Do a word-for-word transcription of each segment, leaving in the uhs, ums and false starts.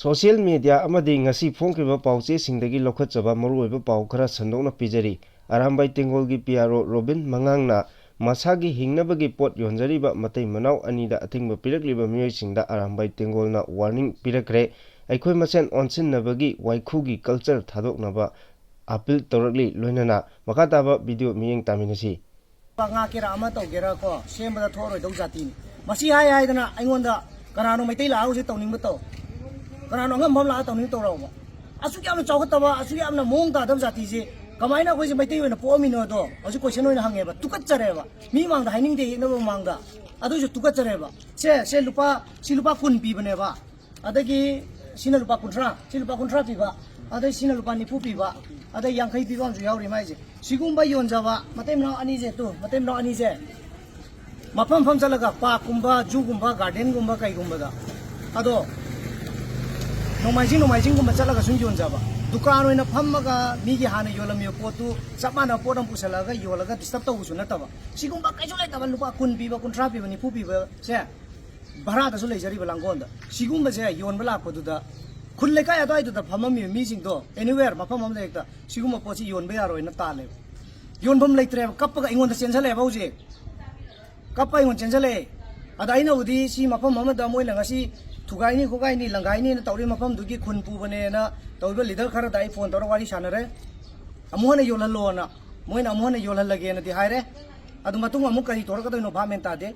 Social media ꯑꯃꯗꯤ ꯉꯁꯤ ꯐꯣꯡꯈꯤꯕ ꯄꯥꯎꯆꯦꯁꯤꯡꯗꯒꯤ ꯂꯧꯈꯠꯆꯕ ꯃꯔꯨꯑꯣꯏꯕ ꯄꯥꯎ ꯈꯔ ꯁꯟꯗꯣꯛꯅ ꯄꯤꯖꯔꯤ꯫ ꯑꯔꯥꯝꯕꯥꯏ ꯇꯦꯡꯒꯣꯜꯒꯤ ꯄꯤ ꯑꯥꯔ ꯑꯣ ꯔꯣꯕꯤꯟ ꯃꯉꯥꯡꯅ ꯃꯁꯥꯒꯤ ꯍꯤꯡꯅꯕꯒꯤ ꯄꯣꯠ ꯌꯣꯟꯖꯔꯤꯕ ꯃꯇꯩ ꯃꯅꯥꯎ ꯑꯅꯤꯗ ꯑꯊꯤꯡꯕ ꯄꯤꯔꯛꯂꯤꯕ ꯃꯤꯑꯣꯏꯁꯤꯡꯗ ꯑꯔꯥꯝꯕꯥꯏ ꯇꯦꯡꯒꯣꯜꯅ ꯋꯥꯔꯅꯤꯡ ꯄꯤꯔꯛꯈ꯭ꯔꯦ꯫ ꯑꯩꯈꯣꯏ ꯃꯁꯦꯟ ꯑꯣꯟꯁꯤꯟꯅꯕꯒꯤ ꯋꯥꯏꯈꯨꯒꯤ ꯀꯜꯆꯔ ꯊꯥꯗꯣꯛꯅꯕ ꯑꯥꯄꯤꯜ ꯇꯧꯔꯛꯂꯤ꯫ ꯂꯣꯏꯅꯅ ꯃꯈꯥ ꯇꯥꯕ ꯚꯤꯗꯤꯑꯣ ꯃꯤꯠꯌꯦꯡ ꯇꯥꯃꯤꯟꯅꯁꯤ꯫ ꯉꯥꯛꯀꯦꯔꯥ ꯑꯃ ꯇꯧꯒꯦꯔꯥ ꯀꯣ, ꯁꯦꯝꯕꯗ ꯊꯣꯛꯑꯔꯣꯏꯗꯧ ꯖꯥꯇꯤꯅꯤ꯫ ꯃꯁꯤ ꯍꯥꯏ ꯍꯥꯏꯗꯅ ꯑꯩꯉꯣꯟꯗ ꯀꯅꯥꯅꯣ ꯃꯩꯇꯩ ꯂꯥꯛꯑ ꯍꯧꯖꯤꯛ ꯇꯧꯅꯤꯡꯕ ꯇꯧ, ꯀꯅꯥꯅꯣ ꯑꯉꯝꯕ ꯑꯃ ꯂꯥꯛꯑ ꯇꯧꯅꯤꯡꯕ ꯇꯧꯔꯛꯑꯣꯕ꯫ ꯑꯁꯨꯛ ꯌꯥꯝꯅ ꯆꯥꯎꯈꯠꯇꯕ, ꯑꯁꯨꯛ ꯌꯥꯝꯅ ꯃꯑꯣꯡ ꯇꯥꯗꯕ ꯖꯥꯇꯤꯁꯦ ꯀꯃꯥꯏꯅ ꯑꯩꯈꯣꯏꯁꯦ ꯃꯩꯇꯩ ꯑꯣꯏꯅ ꯄꯣꯛꯑꯝꯃꯤꯅꯣꯗꯣ ꯍꯧꯖꯤꯛ ꯀꯣꯏꯁꯟ ꯑꯣꯏꯅ ꯍꯪꯉꯦꯕ꯫ ꯇꯨꯀꯠꯆꯔꯦꯕ꯫ ꯃꯤ ꯃꯥꯡꯗ ꯍꯥꯏꯅꯤꯡꯗꯦ, ꯌꯦꯛꯅꯕ ꯃꯃꯥꯡꯗ꯫ ꯑꯗꯨꯏꯁꯨ ꯇꯨꯀꯠꯆꯔꯦꯕ꯫ ꯁꯦ, ꯁꯦ ꯂꯨꯄꯥ, ꯁꯤ ꯂꯨꯄꯥ ꯀꯨꯟ ꯄꯤꯕꯅꯦꯕ꯫ ꯑꯗꯒꯤ ꯁꯤꯅ ꯂꯨꯄꯥ ꯀꯨꯟꯊ꯭ꯔꯥ, ꯁꯤ ꯂꯨꯄꯥ ꯀꯨꯟꯊ꯭ꯔꯥ ꯄꯤꯕ, ꯑꯗꯩ ꯁꯤꯅ ꯂꯨꯄꯥ ꯅꯤꯐꯨ ꯄꯤꯕ, ꯑꯗꯩ ꯌꯥꯡꯈꯩ ꯄꯤꯕ ꯑꯃꯁꯨ ꯌꯥꯎꯔꯤ ꯃꯥꯏꯁꯦ꯫ ꯁꯤꯒꯨꯝꯕ ꯌꯣꯟꯖꯕ ꯃꯇꯩ ꯃꯅꯥꯎ ꯑꯅꯤꯁꯦ, ꯇꯨ, ꯃꯇꯩ ꯃꯅꯥꯎ ꯑꯅꯤꯁꯦ ꯃꯐꯝ ꯃꯐꯝ ꯆꯠꯂꯒ, ꯄꯥꯔꯛꯀꯨꯝꯕ, ꯖꯨꯒꯨꯝꯕ, ꯒꯥꯔꯗꯦꯟꯒꯨꯝꯕ, ꯀꯩꯒꯨꯝꯕꯗ, ꯑꯗꯣ ꯅꯣꯡꯃꯥꯏꯖꯤꯡ, ꯅꯣꯡꯃꯥꯏꯖꯤꯡꯒꯨꯝꯕ ꯆꯠꯂꯒ ꯁꯨꯝ ꯌꯣꯟꯖꯕ, ꯗꯨꯀꯥꯟ ꯑꯣꯏꯅ ꯐꯝꯃꯒ ꯃꯤꯒꯤ ꯍꯥꯟꯅ ꯌꯣꯜꯂꯝꯃꯤꯕ ꯄꯣꯠꯇꯨ ꯆꯞ ꯃꯥꯟꯅꯕ ꯄꯣꯠ ꯑꯃ ꯄꯨꯁꯜꯂꯛꯑꯒ ꯌꯣꯜꯂꯒ ꯗꯤꯁꯇꯔꯕ ꯇꯧꯕꯁꯨ ꯅꯠꯇꯕ, ꯁꯤꯒꯨꯝꯕ ꯀꯩꯁꯨ ꯂꯩꯇꯕ, ꯂꯨꯄꯥ ꯀꯨꯟ ꯄꯤꯕ, ꯀꯨꯟꯊ꯭ꯔꯥ ꯄꯤꯕ, ꯅꯤꯐꯨ ꯄꯤꯕꯁꯦ ꯚꯔꯥꯗꯁꯨ ꯂꯩꯖꯔꯤꯕ ꯂꯥꯡꯒꯣꯜꯗ꯫ ꯁꯤꯒꯨꯝꯕꯁꯦ ꯌꯣꯟꯕ ꯂꯥꯛꯄꯗꯨꯗ ꯈꯨꯜ ꯂꯩꯀꯥꯏ ꯑꯗꯨꯋꯥꯏꯗꯨꯗ ꯐꯝꯃꯝꯃꯤꯕ ꯃꯤꯁꯤꯡꯗꯣ, anywhere, ꯃꯐꯝ ꯑꯃꯗ ꯍꯦꯛꯇ ꯁꯤꯒꯨꯝꯕ ꯄꯣꯠꯁꯤ ꯌꯣꯟꯕ ꯌꯥꯔꯣꯏꯅ ꯇꯥꯜꯂꯦꯕ꯫ ꯌꯣꯟꯐꯝ ꯂꯩꯇ꯭ꯔꯦꯕ, ꯀꯞꯄꯒ ꯑꯩꯉꯣꯟꯗ ꯆꯦꯟꯁꯤꯜꯂꯛꯑꯦꯕ ꯍꯧꯖꯤꯛ꯫ ꯀꯞꯄ ꯑꯩꯉꯣꯟꯗ ꯆꯦꯟꯁꯤꯜꯂꯛꯑꯦ꯫ ꯑꯗ ꯑꯩꯅꯕꯨꯗꯤ ꯁꯤ ꯃꯐꯝ ꯑꯃꯗ ꯃꯣꯏꯅ ꯉꯁꯤ ꯊꯨꯒꯥꯏꯅꯤ, ꯈꯣꯠꯀꯥꯏꯅꯤ, ꯂꯪꯒꯥꯏꯅꯤꯅ ꯇꯧꯔꯤ ꯃꯐꯝꯗꯨꯒꯤ ꯈꯨꯟ ꯄꯨꯕꯅꯦꯅ ꯇꯧꯔꯤꯕ ꯂꯤꯗꯔ ꯈꯔꯗ ꯑꯩ ꯐꯣꯟ ꯇꯧꯔꯒ ꯋꯥꯔꯤ ꯁꯥꯟꯅꯔꯦ꯫ ꯑꯃꯨꯛ ꯍꯟꯅ ꯌꯣꯜꯍꯜꯂꯣꯅ, ꯃꯣꯏꯅ ꯑꯃꯨꯛ ꯍꯟꯅ ꯌꯣꯜꯍꯜꯂꯒꯦꯅꯗꯤ ꯍꯥꯏꯔꯦ꯫ ꯑꯗꯨ ꯃꯇꯨꯡ ꯑꯃꯨꯛ ꯀꯔꯤ ꯊꯣꯔꯛꯀꯗꯣꯏꯅꯣ ꯚꯥꯞ ꯃꯦꯟ ꯇꯥꯗꯦ꯫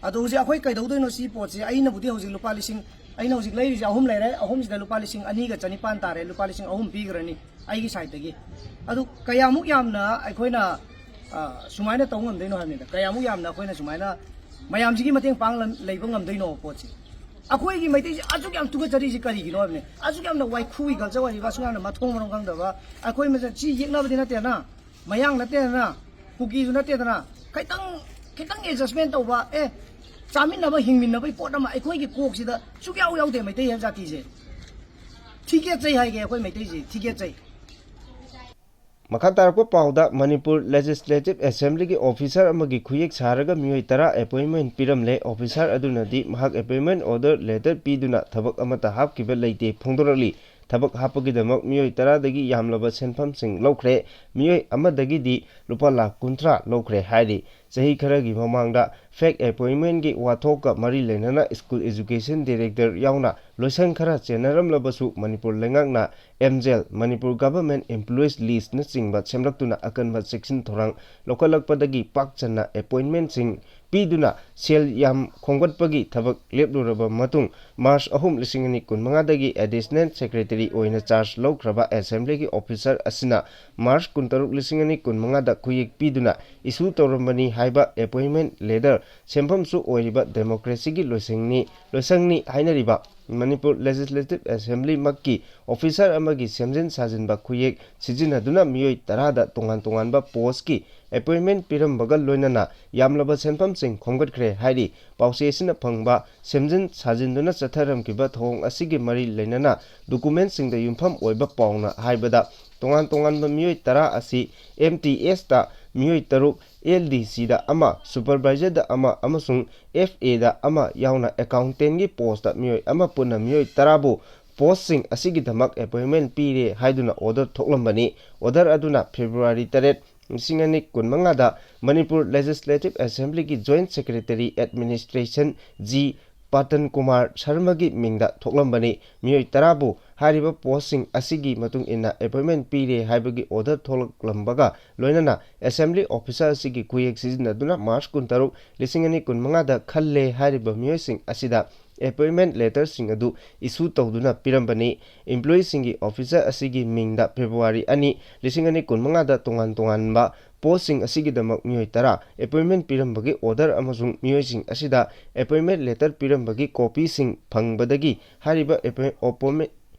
ꯑꯗꯣ ꯍꯧꯖꯤꯛ ꯑꯩꯈꯣꯏ ꯀꯩꯗꯧꯗꯣꯏꯅꯣ ꯁꯤ ꯄꯣꯠꯁꯦ? ꯑꯩꯅꯕꯨꯗꯤ ꯍꯧꯖꯤꯛ ꯂꯨꯄꯥ ꯂꯤꯁꯤꯡ, ꯑꯩꯅ ꯍꯧꯖꯤꯛ ꯂꯩꯔꯤꯁꯦ ꯑꯍꯨꯝ ꯂꯩꯔꯦ, ꯑꯍꯨꯝꯁꯤꯗ ꯂꯨꯄꯥ ꯂꯤꯁꯤꯡ ꯑꯅꯤꯒ ꯆꯅꯤꯄꯥꯟ ꯇꯥꯔꯦ, ꯂꯨꯄꯥ ꯂꯤꯁꯤꯡ ꯑꯍꯨꯝ ꯄꯤꯈ꯭ꯔꯅꯤ ꯑꯩꯒꯤ ꯁꯥꯏꯠꯇꯒꯤ꯫ ꯑꯗꯨ ꯀꯌꯥꯃꯨꯛ ꯌꯥꯝꯅ ꯑꯩꯈꯣꯏꯅ, ꯑ, ꯁꯨꯃꯥꯏꯅ ꯇꯧ ꯉꯝꯗꯣꯏꯅꯣ ꯍꯥꯏꯕꯅꯤꯗ, ꯀꯌꯥꯃꯨꯛ ꯌꯥꯝꯅ ꯑꯩꯈꯣꯏꯅ ꯁꯨꯃꯥꯏꯅ ꯃꯌꯥꯝꯁꯤꯒꯤ ꯃꯇꯦꯡ ꯄꯥꯡ ꯂꯩꯕ ꯉꯝꯗꯣꯏꯅꯣ ꯄꯣꯠꯁꯦ? ꯑꯩꯈꯣꯏꯒꯤ ꯃꯩꯇꯩꯁꯦ ꯑꯁꯨꯛ ꯌꯥꯝ ꯇꯨꯀꯠꯆꯔꯤꯁꯤ ꯀꯔꯤꯒꯤꯅꯣ ꯍꯥꯏꯕꯅꯤ꯫ ꯑꯁꯨꯛ ꯌꯥꯝꯅ ꯋꯥꯏꯈꯨꯒꯤ ꯀꯜꯆꯔ ꯑꯣꯏꯔꯤꯕ, ꯑꯁꯨꯛ ꯌꯥꯝꯅ ꯃꯊꯣꯡ ꯃꯔꯝ ꯈꯪꯗꯕ, ꯑꯩꯈꯣꯏ ꯃꯁꯦꯟ ꯁꯤ ꯌꯦꯛꯅꯕꯗꯤ ꯅꯠꯇꯦꯅ, ꯃꯌꯥꯡ ꯅꯠꯇꯦꯗꯅ, ꯀꯨꯀꯤꯁꯨ ꯅꯠꯇꯦꯗꯅ, ꯈꯤꯇꯪ, ꯈꯤꯇꯪ ꯑꯦꯗꯖꯁꯃꯦꯟ ꯇꯧꯕ, ꯑꯦ, ꯆꯥꯃꯤꯟꯅꯕ, ꯍꯤꯡꯃꯤꯟꯅꯕꯒꯤ ꯄꯣꯠ ꯑꯃ ꯑꯩꯈꯣꯏꯒꯤ ꯀꯣꯛꯁꯤꯗ ꯁꯨꯛꯌꯥꯎ ꯌꯥꯎꯗꯦ꯫ ꯃꯩꯇꯩ ꯍꯥꯏꯕ ꯖꯥꯇꯤꯁꯦ ꯊꯤꯒꯦꯠꯆꯩ ꯍꯥꯏꯒꯦ, ꯑꯩꯈꯣꯏ ꯃꯩꯇꯩꯁꯦ ꯊꯤꯒꯦꯠꯆꯩ꯫ ꯃꯈꯥ ꯇꯥꯔꯛꯄ ꯄꯥꯎꯗ, ꯃꯅꯤꯄꯨꯔ ꯂꯦꯖꯤꯁꯂꯦꯇꯤꯚ ꯑꯦꯁꯦꯝꯕ꯭ꯂꯤꯒꯤ ꯑꯣꯐꯤꯁꯥꯔ ꯑꯃꯒꯤ ꯈꯨꯌꯦꯛ ꯁꯥꯔꯒ ꯃꯤꯑꯣꯏ ꯇꯔꯥ ꯑꯦꯄꯣꯏꯟꯃꯦꯟ ꯄꯤꯔꯝꯂꯦ꯫ ꯑꯣꯐꯤꯁꯥꯔ ꯑꯗꯨꯅꯗꯤ ꯃꯍꯥꯛ ꯑꯦꯄꯣꯏꯟꯃꯦꯟ ꯑꯣꯔꯗꯔ ꯂꯦꯇꯔ ꯄꯤꯗꯨꯅ ꯊꯕꯛ ꯑꯃꯠꯇ ꯍꯥꯞꯈꯤꯕ ꯂꯩꯇꯦ ꯐꯣꯡꯗꯣꯔꯛꯂꯤ꯫ ꯊꯕꯛ ꯍꯥꯞꯄꯒꯤꯗꯃꯛ ꯃꯤꯑꯣꯏ ꯇꯔꯥꯗꯒꯤ ꯌꯥꯝꯂꯕ ꯁꯦꯟꯐꯝꯁꯤꯡ ꯂꯧꯈ꯭ꯔꯦ꯫ ꯃꯤꯑꯣꯏ ꯑꯃꯗꯒꯤꯗꯤ ꯂꯨꯄꯥ ꯂꯥꯈ ꯀꯨꯟꯊ꯭ꯔꯥ ꯂꯧꯈ꯭ꯔꯦ ꯍꯥꯏꯔꯤ꯫ ꯆꯍꯤ ꯈꯔꯒꯤ ꯃꯃꯥꯡꯗ ꯐꯦꯛ ꯑꯦꯄꯣꯏꯟꯃꯦꯟꯒꯤ ꯋꯥꯊꯣꯛꯀ ꯃꯔꯤ ꯂꯩꯅꯅ ꯁ꯭ꯀꯨꯜ ꯑꯦꯖꯨꯀꯦꯁꯟ ꯗꯤꯔꯦꯛꯇꯔ ꯌꯥꯎꯅ ꯂꯣꯏꯁꯪ ꯈꯔ ꯆꯦꯟꯅꯔꯝꯂꯕꯁꯨ ꯃꯅꯤꯄꯨꯔ ꯂꯩꯉꯥꯛꯅ ꯑꯦꯝꯖꯦꯜ, ꯃꯅꯤꯄꯨꯔ ꯒꯚꯔꯟꯃꯦꯟꯠ ꯏꯝꯄ꯭ꯂꯣꯌꯤꯁ ꯂꯤꯁ꯭ꯠꯅꯆꯤꯡꯕ ꯁꯦꯝꯂꯛꯇꯨꯅ ꯑꯀꯟꯕ ꯆꯦꯛꯁꯤꯟ ꯊꯧꯔꯥꯡ ꯂꯧꯈꯠꯂꯛꯄꯗꯒꯤ ꯄꯥꯛ ꯆꯟꯅ ꯑꯦꯄꯣꯏꯟꯃꯦꯟꯁꯤꯡ ꯄꯤꯗꯨꯅ ꯁꯦꯜ ꯌꯥꯝ ꯈꯣꯝꯒꯠꯄꯒꯤ ꯊꯕꯛ ꯂꯦꯞꯂꯨꯔꯕ ꯃꯇꯨꯡ, ꯃꯥꯔꯆ ꯑꯍꯨꯝ, ꯂꯤꯁꯤꯡ ꯑꯅꯤ ꯀꯨꯟꯃꯉꯥꯗꯒꯤ ꯑꯦꯗꯤꯁꯅꯦꯜ ꯁꯦꯀ꯭ꯔꯦꯇꯔꯤ ꯑꯣꯏꯅ ꯆꯥꯔꯖ ꯂꯧꯈ꯭ꯔꯕ ꯑꯦꯁꯦꯝꯕ꯭ꯂꯤꯒꯤ ꯑꯣꯐꯤꯁꯥꯔ ꯑꯁꯤꯅ ꯃꯥꯔꯆ ꯀꯨꯟꯇꯔꯨꯛ, ꯂꯤꯁꯤꯡ ꯑꯅꯤ ꯀꯨꯟꯃꯉꯥꯗ ꯈꯨꯌꯦꯛ ꯄꯤꯗꯨꯅ ꯏꯁꯨ ꯇꯧꯔꯝꯕꯅꯤ ꯍꯥꯏꯕ ꯑꯦꯄꯣꯏꯟꯃꯦꯟ ꯂꯦꯇꯔ ꯁꯦꯝꯐꯝꯁꯨ ꯑꯣꯏꯔꯤꯕ ꯗꯦꯃꯣꯀ꯭ꯔꯦꯁꯤꯒꯤ ꯂꯣꯏꯁꯪꯅꯤ, ꯂꯣꯏꯁꯪꯅꯤ ꯍꯥꯏꯅꯔꯤꯕ ꯃꯅꯤꯄꯨꯔ ꯂꯦꯖꯤꯁꯂꯦꯇꯤꯚ ꯑꯦꯁꯦꯝꯕ꯭ꯂꯤꯃꯛꯀꯤ ꯑꯣꯐꯤꯁꯥꯔ ꯑꯃꯒꯤ ꯁꯦꯝꯖꯤꯟ ꯁꯥꯖꯤꯟꯕ ꯈꯨꯌꯦꯛ ꯁꯤꯖꯤꯟꯅꯗꯨꯅ ꯃꯤꯑꯣꯏ ꯇꯔꯥꯗ ꯇꯣꯉꯥꯟ ꯇꯣꯉꯥꯟꯕ ꯄꯣꯁꯀꯤ ꯑꯦꯄꯣꯏꯟꯃꯦꯟ ꯄꯤꯔꯝꯕꯒ ꯂꯣꯏꯅꯅ ꯌꯥꯝꯂꯕ ꯁꯦꯟꯐꯝꯁꯤꯡ ꯈꯣꯝꯒꯠꯈ꯭ꯔꯦ ꯍꯥꯏꯔꯤ꯫ ꯄꯥꯎꯆꯦ ꯑꯁꯤꯅ ꯐꯪꯕ ꯁꯦꯝꯖꯤꯟ ꯁꯥꯖꯤꯟꯗꯨꯅ ꯆꯠꯊꯔꯝꯈꯤꯕ ꯊꯧꯑꯣꯡ ꯑꯁꯤꯒꯤ ꯃꯔꯤ ꯂꯩꯅꯅ ꯗꯣꯀꯨꯃꯦꯟꯁꯤꯡꯗ ꯌꯨꯝꯐꯝ ꯑꯣꯏꯕ ꯄꯥꯎꯅ ꯍꯥꯏꯕꯗ, ꯇꯣꯉꯥꯟ ꯇꯣꯉꯥꯟꯕ ꯃꯤꯑꯣꯏ ꯇꯔꯥ ꯑꯁꯤ ꯑꯦꯝ ꯇꯤ ꯑꯦꯁꯇ ꯃꯤꯑꯣꯏ ꯇꯔꯨꯛ, ꯑꯦꯜ ꯗꯤ ꯁꯤꯗ ꯑꯃ, ꯁꯨꯄꯔꯚꯥꯏꯖꯔꯗ ꯑꯃ ꯑꯃꯁꯨꯡ ꯑꯦꯐ ꯑꯦꯗ ꯑꯃ ꯌꯥꯎꯅ ꯑꯦꯀꯥꯎꯟꯇꯦꯟꯒꯤ ꯄꯣꯁꯇ ꯃꯤꯑꯣꯏ ꯑꯃ, ꯄꯨꯟꯅ ꯃꯤꯑꯣꯏ ꯇꯔꯥꯕꯨ ꯄꯣꯁꯁꯤꯡ ꯑꯁꯤꯒꯤꯗꯃꯛ ꯑꯦꯄꯣꯏꯟꯃꯦꯟ ꯄꯤꯔꯦ ꯍꯥꯏꯗꯨꯅ ꯑꯣꯔꯗꯔ ꯊꯣꯛꯂꯝꯕꯅꯤ꯫ ꯑꯣꯔꯗꯔ ꯑꯗꯨꯅ ꯐꯦꯕ꯭ꯔꯨꯋꯥꯔꯤ ꯇꯔꯦꯠ, ꯂꯤꯁꯤꯡ ꯑꯅꯤ ꯀꯨꯟꯃꯉꯥꯗ ꯃꯅꯤꯄꯨꯔ ꯂꯦꯖꯤꯁꯂꯦꯇꯤꯚ ꯑꯦꯁꯦꯝꯕ꯭ꯂꯤꯒꯤ joint secretary administration G Patan Kumar ꯁꯔꯃꯒꯤ ꯃꯤꯡꯗ ꯊꯣꯛꯂꯝꯕꯅꯤ꯫ ꯃꯤꯑꯣꯏ ꯇꯔꯥꯕꯨ ꯍꯥꯏꯔꯤꯕ ꯄꯣꯁꯁꯤꯡ ꯑꯁꯤꯒꯤ ꯃꯇꯨꯡ ꯏꯟꯅ ꯑꯦꯄꯣꯏꯟꯃꯦꯟ ꯄꯤꯔꯦ ꯍꯥꯏꯕꯒꯤ ꯑꯣꯔꯗꯔ ꯊꯣꯛꯂꯛꯂꯝꯕꯒ ꯂꯣꯏꯅꯅ ꯑꯦꯁꯦꯝꯕ꯭ꯂꯤ ꯑꯣꯐꯤꯁꯥꯔ ꯑꯁꯤꯒꯤ ꯈꯨꯌꯦꯛ ꯁꯤꯖꯤꯟꯅꯗꯨꯅ ꯃꯥꯔꯆ ꯀꯨꯟꯇꯔꯨꯛ, ꯂꯤꯁꯤꯡ ꯑꯅꯤ ꯀꯨꯟꯃꯉꯥꯗ ꯈꯜꯂꯦ ꯍꯥꯏꯔꯤꯕ ꯃꯤꯑꯣꯏꯁꯤꯡ ꯑꯁꯤꯗ ꯑꯦꯄꯣꯏꯟꯃꯦꯟ ꯂꯦꯇꯔꯁꯤꯡ ꯑꯗꯨ ꯏꯁꯨ ꯇꯧꯗꯨꯅ ꯄꯤꯔꯝꯕꯅꯤ꯫ ꯏꯝꯄ꯭ꯂꯣꯌꯤꯁꯤꯡꯒꯤ ꯑꯣꯐꯤꯁꯥꯔ ꯑꯁꯤꯒꯤ ꯃꯤꯡꯗ ꯐꯦꯕ꯭ꯔꯨꯋꯥꯔꯤ ꯑꯅꯤ, ꯂꯤꯁꯤꯡ ꯑꯅꯤ ꯀꯨꯟꯃꯉꯥꯗ ꯇꯣꯉꯥꯟ ꯇꯣꯉꯥꯟꯕ ꯄꯣꯁꯁꯤꯡ ꯑꯁꯤꯒꯤꯗꯃꯛ ꯃꯤꯑꯣꯏ ꯇꯔꯥ ꯑꯦꯄꯣꯏꯟꯃꯦꯟ ꯄꯤꯔꯝꯕꯒꯤ ꯑꯣꯔꯗꯔ ꯑꯃꯁꯨꯡ ꯃꯤꯑꯣꯏꯁꯤꯡ ꯑꯁꯤꯗ ꯑꯦꯄꯣꯏꯟꯃꯦꯟ ꯂꯦꯇꯔ ꯄꯤꯔꯝꯕꯒꯤ ꯀꯣꯄꯤꯁꯤꯡ ꯐꯪꯕꯗꯒꯤ ꯍꯥꯏꯔꯤꯕ ꯑꯦꯄꯣꯏꯟ-, ꯑꯣꯄꯣꯏꯟꯃꯦꯟ,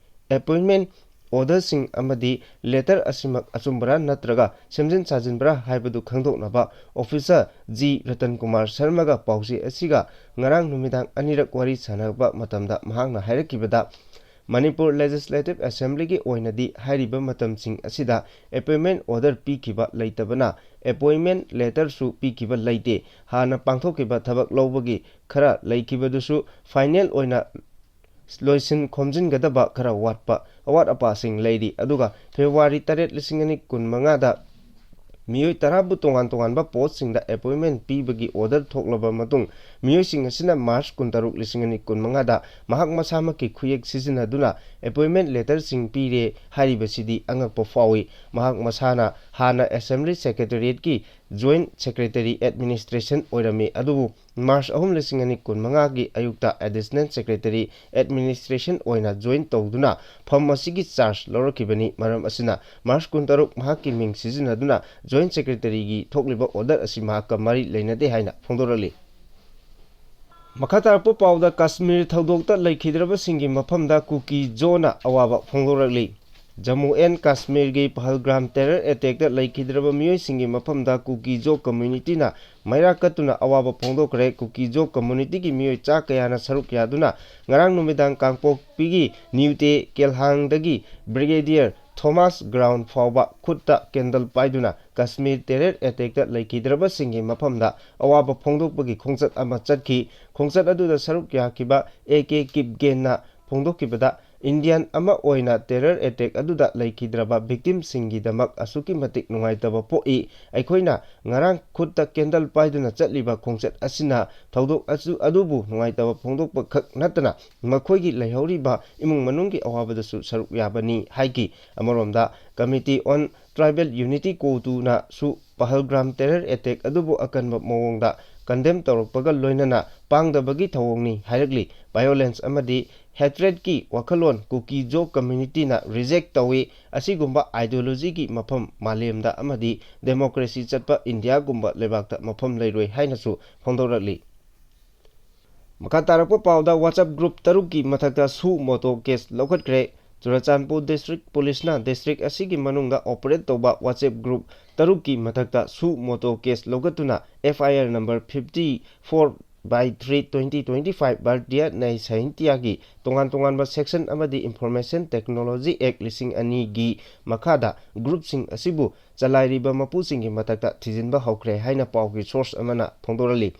ꯑꯦꯄꯣꯏꯟꯃꯦꯟ ꯑꯣꯔꯗꯔꯁꯤꯡ ꯑꯃꯗꯤ ꯂꯦꯇꯔ ꯑꯁꯤꯃꯛ ꯑꯆꯨꯝꯕꯔꯥ ꯅꯠꯇ꯭ꯔꯒ ꯁꯦꯝꯖꯤꯟ ꯁꯥꯖꯤꯟꯕ꯭ꯔꯥ ꯍꯥꯏꯕꯗꯨ ꯈꯪꯗꯣꯛꯅꯕ ꯑꯣꯐꯤꯁꯥꯔ ꯖꯤ ꯔꯇꯟ ꯀꯨꯃꯥꯔ ꯁꯔꯃꯒ ꯄꯥꯎꯆꯦ ꯑꯁꯤꯒ ꯉꯔꯥꯡ ꯅꯨꯃꯤꯗꯥꯡ ꯑꯅꯤꯔꯛ ꯋꯥꯔꯤ ꯁꯥꯟꯅꯕ ꯃꯇꯝꯗ ꯃꯍꯥꯛꯅ ꯍꯥꯏꯔꯛꯈꯤꯕꯗ, ꯃꯅꯤꯄꯨꯔ ꯂꯦꯖꯤꯁꯂꯦꯇꯤꯚ ꯑꯦꯁꯦꯝꯕ꯭ꯂꯤꯒꯤ ꯑꯣꯏꯅꯗꯤ ꯍꯥꯏꯔꯤꯕ ꯃꯇꯝꯁꯤꯡ ꯑꯁꯤꯗ ꯑꯦꯄꯣꯏꯟꯃꯦꯟꯠ ꯑꯣꯔꯗꯔ ꯄꯤꯈꯤꯕ ꯂꯩꯇꯕꯅ ꯑꯦꯄꯣꯏꯟꯃꯦꯟꯠ ꯂꯦꯇꯔꯁꯨ ꯄꯤꯈꯤꯕ ꯂꯩꯇꯦ꯫ ꯍꯥꯟꯅ ꯄꯥꯡꯊꯣꯛꯈꯤꯕ ꯊꯕꯛ ꯂꯧꯕꯒꯤ ꯈꯔ ꯂꯩꯈꯤꯕꯗꯨꯁꯨ ꯐꯥꯏꯅꯦꯜ ꯑꯣꯏꯅ ꯂꯣꯏꯁꯤꯟ ꯈꯣꯝꯖꯤꯟꯒꯗꯕ ꯈꯔ ꯋꯥꯠꯄ, ꯑꯋꯥꯠ ꯑꯄꯥꯁꯤꯡ ꯂꯩꯔꯤ꯫ ꯑꯗꯨꯒ ꯐꯦꯕ꯭ꯔꯨꯋꯥꯔꯤ ꯇꯔꯦꯠ, ꯂꯤꯁꯤꯡ ꯑꯅꯤ ꯀꯨꯟꯃꯉꯥꯗ ꯃꯤꯑꯣꯏ ꯇꯔꯥꯕꯨ ꯇꯣꯉꯥꯟ ꯇꯣꯉꯥꯟꯕ ꯄꯣꯁꯁꯤꯡꯗ ꯑꯦꯄꯣꯏꯟꯃꯦꯟꯠ ꯄꯤꯕꯒꯤ ꯑꯣꯔꯗꯔ ꯊꯣꯛꯂꯕ ꯃꯇꯨꯡ, ꯃꯤꯑꯣꯏꯁꯤꯡ ꯑꯁꯤꯅ ꯃꯥꯔꯆ ꯀꯨꯟꯇꯔꯨꯛ, ꯂꯤꯁꯤꯡ ꯑꯅꯤ ꯀꯨꯟꯃꯉꯥꯗ ꯃꯍꯥꯛ ꯃꯁꯥꯃꯛꯀꯤ ꯈꯨꯌꯦꯛ ꯁꯤꯖꯤꯟꯅꯗꯨꯅ ꯑꯦꯄꯣꯏꯟꯃꯦꯟꯠ ꯂꯦꯇꯔꯁꯤꯡ ꯄꯤꯔꯦ ꯍꯥꯏꯔꯤꯕꯁꯤꯗꯤ ꯑꯉꯛꯄ ꯐꯥꯎꯏ꯫ ꯃꯍꯥꯛ ꯃꯁꯥꯅ ꯍꯥꯟꯅ ꯑꯦꯁꯦꯝꯕ꯭ꯂꯤ ꯁꯦꯀ꯭ꯔꯦꯇꯦꯔꯤꯌꯦꯠꯀꯤ ꯖꯣꯏꯟꯠ ꯁꯦꯀ꯭ꯔꯦꯇꯔꯤ ꯑꯦꯗꯃꯤꯅꯤꯁꯇ꯭ꯔꯦꯁꯟ ꯑꯣꯏꯔꯝꯃꯤ, ꯑꯗꯨꯕꯨ ꯃꯥꯔꯆ ꯑꯍꯨꯝ, ꯂꯤꯁꯤꯡ ꯑꯅꯤ ꯀꯨꯟꯃꯉꯥꯒꯤ ꯑꯌꯨꯛꯇ ꯑꯦꯗꯤꯁꯅꯦꯜ ꯁꯦꯀ꯭ꯔꯦꯇꯔꯤ ꯑꯦꯗꯃꯤꯅꯤꯁꯇ꯭ꯔꯦꯁꯟ ꯑꯣꯏꯅ ꯖꯣꯏꯟ ꯇꯧꯗꯨꯅ ꯐꯝ ꯑꯁꯤꯒꯤ ꯆꯥꯔꯖ ꯂꯧꯔꯛꯈꯤꯕꯅꯤ꯫ ꯃꯔꯝ ꯑꯁꯤꯅ, ꯃꯥꯔꯆ ꯀꯨꯟꯇꯔꯨꯛ ꯃꯍꯥꯛꯀꯤ ꯃꯤꯡ ꯁꯤꯖꯤꯟꯅꯗꯨꯅ ꯖꯣꯏꯟ ꯁꯦꯀ꯭ꯔꯦꯇꯔꯤꯒꯤ ꯊꯣꯛꯂꯤꯕ ꯑꯣꯔꯗꯔ ꯑꯁꯤ ꯃꯍꯥꯛꯀ ꯃꯔꯤ ꯂꯩꯅꯗꯦ ꯍꯥꯏꯅ ꯐꯣꯡꯗꯣꯔꯛꯂꯤ꯫ ꯃꯈꯥ ꯇꯥꯔꯛꯄ ꯄꯥꯎꯗ, ꯀꯥꯁꯃꯤꯔ ꯊꯧꯗꯣꯛꯇ ꯂꯩꯈꯤꯗ꯭ꯔꯕꯁꯤꯡꯒꯤ ꯃꯐꯝꯗ ꯀꯨꯀꯤ ꯖꯣꯅ ꯑꯋꯥꯕ ꯐꯣꯡꯗꯣꯔꯛꯂꯤ꯫ ꯖꯝꯃꯨ ꯑꯦꯟ ꯀꯥꯁꯃꯤꯔꯒꯤ ꯄꯍꯜꯒ꯭ꯔꯥꯝ ꯇꯦꯔꯔ ꯑꯦꯇꯦꯛꯇ ꯂꯩꯈꯤꯗ꯭ꯔꯕ ꯃꯤꯑꯣꯏꯁꯤꯡꯒꯤ ꯃꯐꯝꯗ ꯀꯨꯀꯤ ꯖꯣ ꯀꯝꯃ꯭ꯌꯨꯅꯤꯇꯤꯅ ꯃꯩꯔꯥ ꯀꯠꯇꯨꯅ ꯑꯋꯥꯕ ꯐꯣꯡꯗꯣꯛꯈ꯭ꯔꯦ꯫ ꯀꯨꯀꯤ ꯖꯣ ꯀꯝꯃ꯭ꯌꯨꯅꯤꯇꯤꯒꯤ ꯃꯤꯑꯣꯏ ꯆꯥ ꯀꯌꯥꯅ ꯁꯔꯨꯛ ꯌꯥꯗꯨꯅ ꯉꯔꯥꯡ ꯅꯨꯃꯤꯗꯥꯡ ꯀꯥꯡꯄꯣꯛꯄꯤꯒꯤ ꯅ꯭ꯌꯨꯇꯦ ꯀꯦꯜꯍꯥꯡꯗꯒꯤ ꯕ꯭ꯔꯤꯒꯦꯗꯤꯌꯔ ꯊꯣꯃꯥꯁ ꯒ꯭ꯔꯥꯎꯟ ꯐꯥꯎꯕ ꯈꯨꯠꯇ ꯀꯦꯟꯗꯜ ꯄꯥꯏꯗꯨꯅ ꯀꯥꯁꯃꯤꯔ ꯇꯦꯔꯔ ꯑꯦꯇꯦꯛꯇ ꯂꯩꯈꯤꯗ꯭ꯔꯕꯁꯤꯡꯒꯤ ꯃꯐꯝꯗ ꯑꯋꯥꯕ ꯐꯣꯡꯗꯣꯛꯄꯒꯤ ꯈꯣꯡꯆꯠ ꯑꯃ ꯆꯠꯈꯤ꯫ ꯈꯣꯡꯆꯠ ꯑꯗꯨꯗ ꯁꯔꯨꯛ ꯌꯥꯈꯤꯕ ꯑꯦ ꯀꯦ ꯀꯤꯞꯒꯦꯟꯅ ꯐꯣꯡꯗꯣꯛꯈꯤꯕꯗ, ꯏꯟꯗꯤꯌꯟ ꯑꯃ ꯑꯣꯏꯅ ꯇꯦꯔꯔ ꯑꯦꯇꯦꯛ ꯑꯗꯨꯗ ꯂꯩꯈꯤꯗ꯭ꯔꯕ ꯚꯤꯛꯇꯤꯝꯁꯤꯡꯒꯤꯗꯃꯛ ꯑꯁꯨꯛꯀꯤ ꯃꯇꯤꯛ ꯅꯨꯡꯉꯥꯏꯇꯕ ꯄꯣꯛꯏ꯫ ꯑꯩꯈꯣꯏꯅ ꯉꯔꯥꯡ ꯈꯨꯠꯇ ꯀꯦꯟꯗꯜ ꯄꯥꯏꯗꯨꯅ ꯆꯠꯂꯤꯕ ꯈꯣꯡꯆꯠ ꯑꯁꯤꯅ ꯊꯧꯗꯣꯛ ꯑꯁꯨ-, ꯑꯗꯨꯕꯨ ꯅꯨꯡꯉꯥꯏꯇꯕ ꯐꯣꯡꯗꯣꯛꯄ ꯈꯛ ꯅꯠꯇꯅ ꯃꯈꯣꯏꯒꯤ ꯂꯩꯍꯧꯔꯤꯕ ꯏꯃꯨꯡ ꯃꯅꯨꯡꯒꯤ ꯑꯋꯥꯕꯗꯁꯨ ꯁꯔꯨꯛ ꯌꯥꯕꯅꯤ ꯍꯥꯏꯈꯤ꯫ ꯑꯃꯔꯣꯝꯗ, ꯀꯃꯤꯇꯤ ꯑꯣꯟ ꯇ꯭ꯔꯥꯏꯕꯦꯜ ꯌꯨꯅꯤꯇꯤ ꯀꯣꯇꯨꯅꯁꯨ ꯄꯍꯜꯒ꯭ꯔꯥꯝ ꯇꯦꯔꯔ ꯑꯦꯇꯦꯛ ꯑꯗꯨꯕꯨ ꯑꯀꯟꯕ ꯃꯑꯣꯡꯗ ꯀꯟꯗꯦꯝ ꯇꯧꯔꯛꯄꯒ ꯂꯣꯏꯅꯅ ꯄꯥꯡꯗꯕꯒꯤ ꯊꯧꯑꯣꯡꯅꯤ ꯍꯥꯏꯔꯛꯂꯤ꯫ ꯚꯥꯏꯑꯣꯂꯦꯟꯁ ꯑꯃꯗꯤ ꯍꯦꯇ꯭ꯔꯦꯠꯀꯤ ꯋꯥꯈꯜꯂꯣꯟ ꯀꯨꯀꯤ ꯖꯣ ꯀꯝꯃ꯭ꯌꯨꯅꯤꯇꯤꯅ ꯔꯤꯖꯦꯛ ꯇꯧꯏ꯫ ꯑꯁꯤꯒꯨꯝꯕ ꯑꯥꯏꯗꯤꯌꯣꯂꯣꯖꯤꯒꯤ ꯃꯐꯝ ꯃꯥꯂꯦꯝꯗ ꯑꯃꯗꯤ ꯗꯦꯃꯣꯀ꯭ꯔꯦꯁꯤ ꯆꯠꯄ ꯏꯟꯗꯤꯌꯥꯒꯨꯝꯕ ꯂꯩꯕꯥꯛꯇ ꯃꯐꯝ ꯂꯩꯔꯣꯏ ꯍꯥꯏꯅꯁꯨ ꯐꯣꯡꯗꯣꯔꯛꯂꯤ꯫ ꯃꯈꯥ ꯇꯥꯔꯛꯄ ꯄꯥꯎꯗ, WhatsApp ꯒ꯭ꯔꯨꯞ ꯇꯔꯨꯛꯀꯤ ꯃꯊꯛꯇ ꯁꯨ ꯃꯣꯇꯣ ꯀꯦꯁ ꯂꯧꯈꯠꯈ꯭ꯔꯦ꯫ ꯆꯨꯔꯆꯥꯟꯄꯨꯔ ꯗꯤꯁꯇ꯭ꯔꯤꯛ ꯄꯨꯂꯤꯁꯅ ꯗꯤꯁꯇ꯭ꯔꯤꯛ ꯑꯁꯤꯒꯤ ꯃꯅꯨꯡꯗ ꯑꯣꯄꯔꯦꯠ ꯇꯧꯕ WhatsApp ꯒ꯭ꯔꯨꯞ ꯇꯔꯨꯛꯀꯤ ꯃꯊꯛꯇ ꯁꯨ ꯃꯣꯇꯣ ꯀꯦꯁ ꯂꯧꯈꯠꯇꯨꯅ F I R number fifty four by three twenty twenty-five Bharatiya Nyaya Sanhitaꯒꯤ ꯇꯣꯉꯥꯟ ꯇꯣꯉꯥꯟꯕ section ꯑꯃꯗꯤ Information Technology Act ꯂꯤꯁꯤꯡ ꯑꯅꯤꯒꯤ ꯃꯈꯥꯗ groupꯁꯤꯡ ꯑꯁꯤꯕꯨ ꯆꯂꯥꯏꯔꯤꯕ ꯃꯄꯨꯁꯤꯡꯒꯤ ꯃꯊꯛꯇ ꯊꯤꯖꯤꯟꯕ ꯍꯧꯈ꯭ꯔꯦ ꯍꯥꯏꯅ ꯄꯥꯎꯒꯤ source ꯑꯃꯅ ꯐꯣꯡꯗꯣꯔꯛꯂꯤ꯫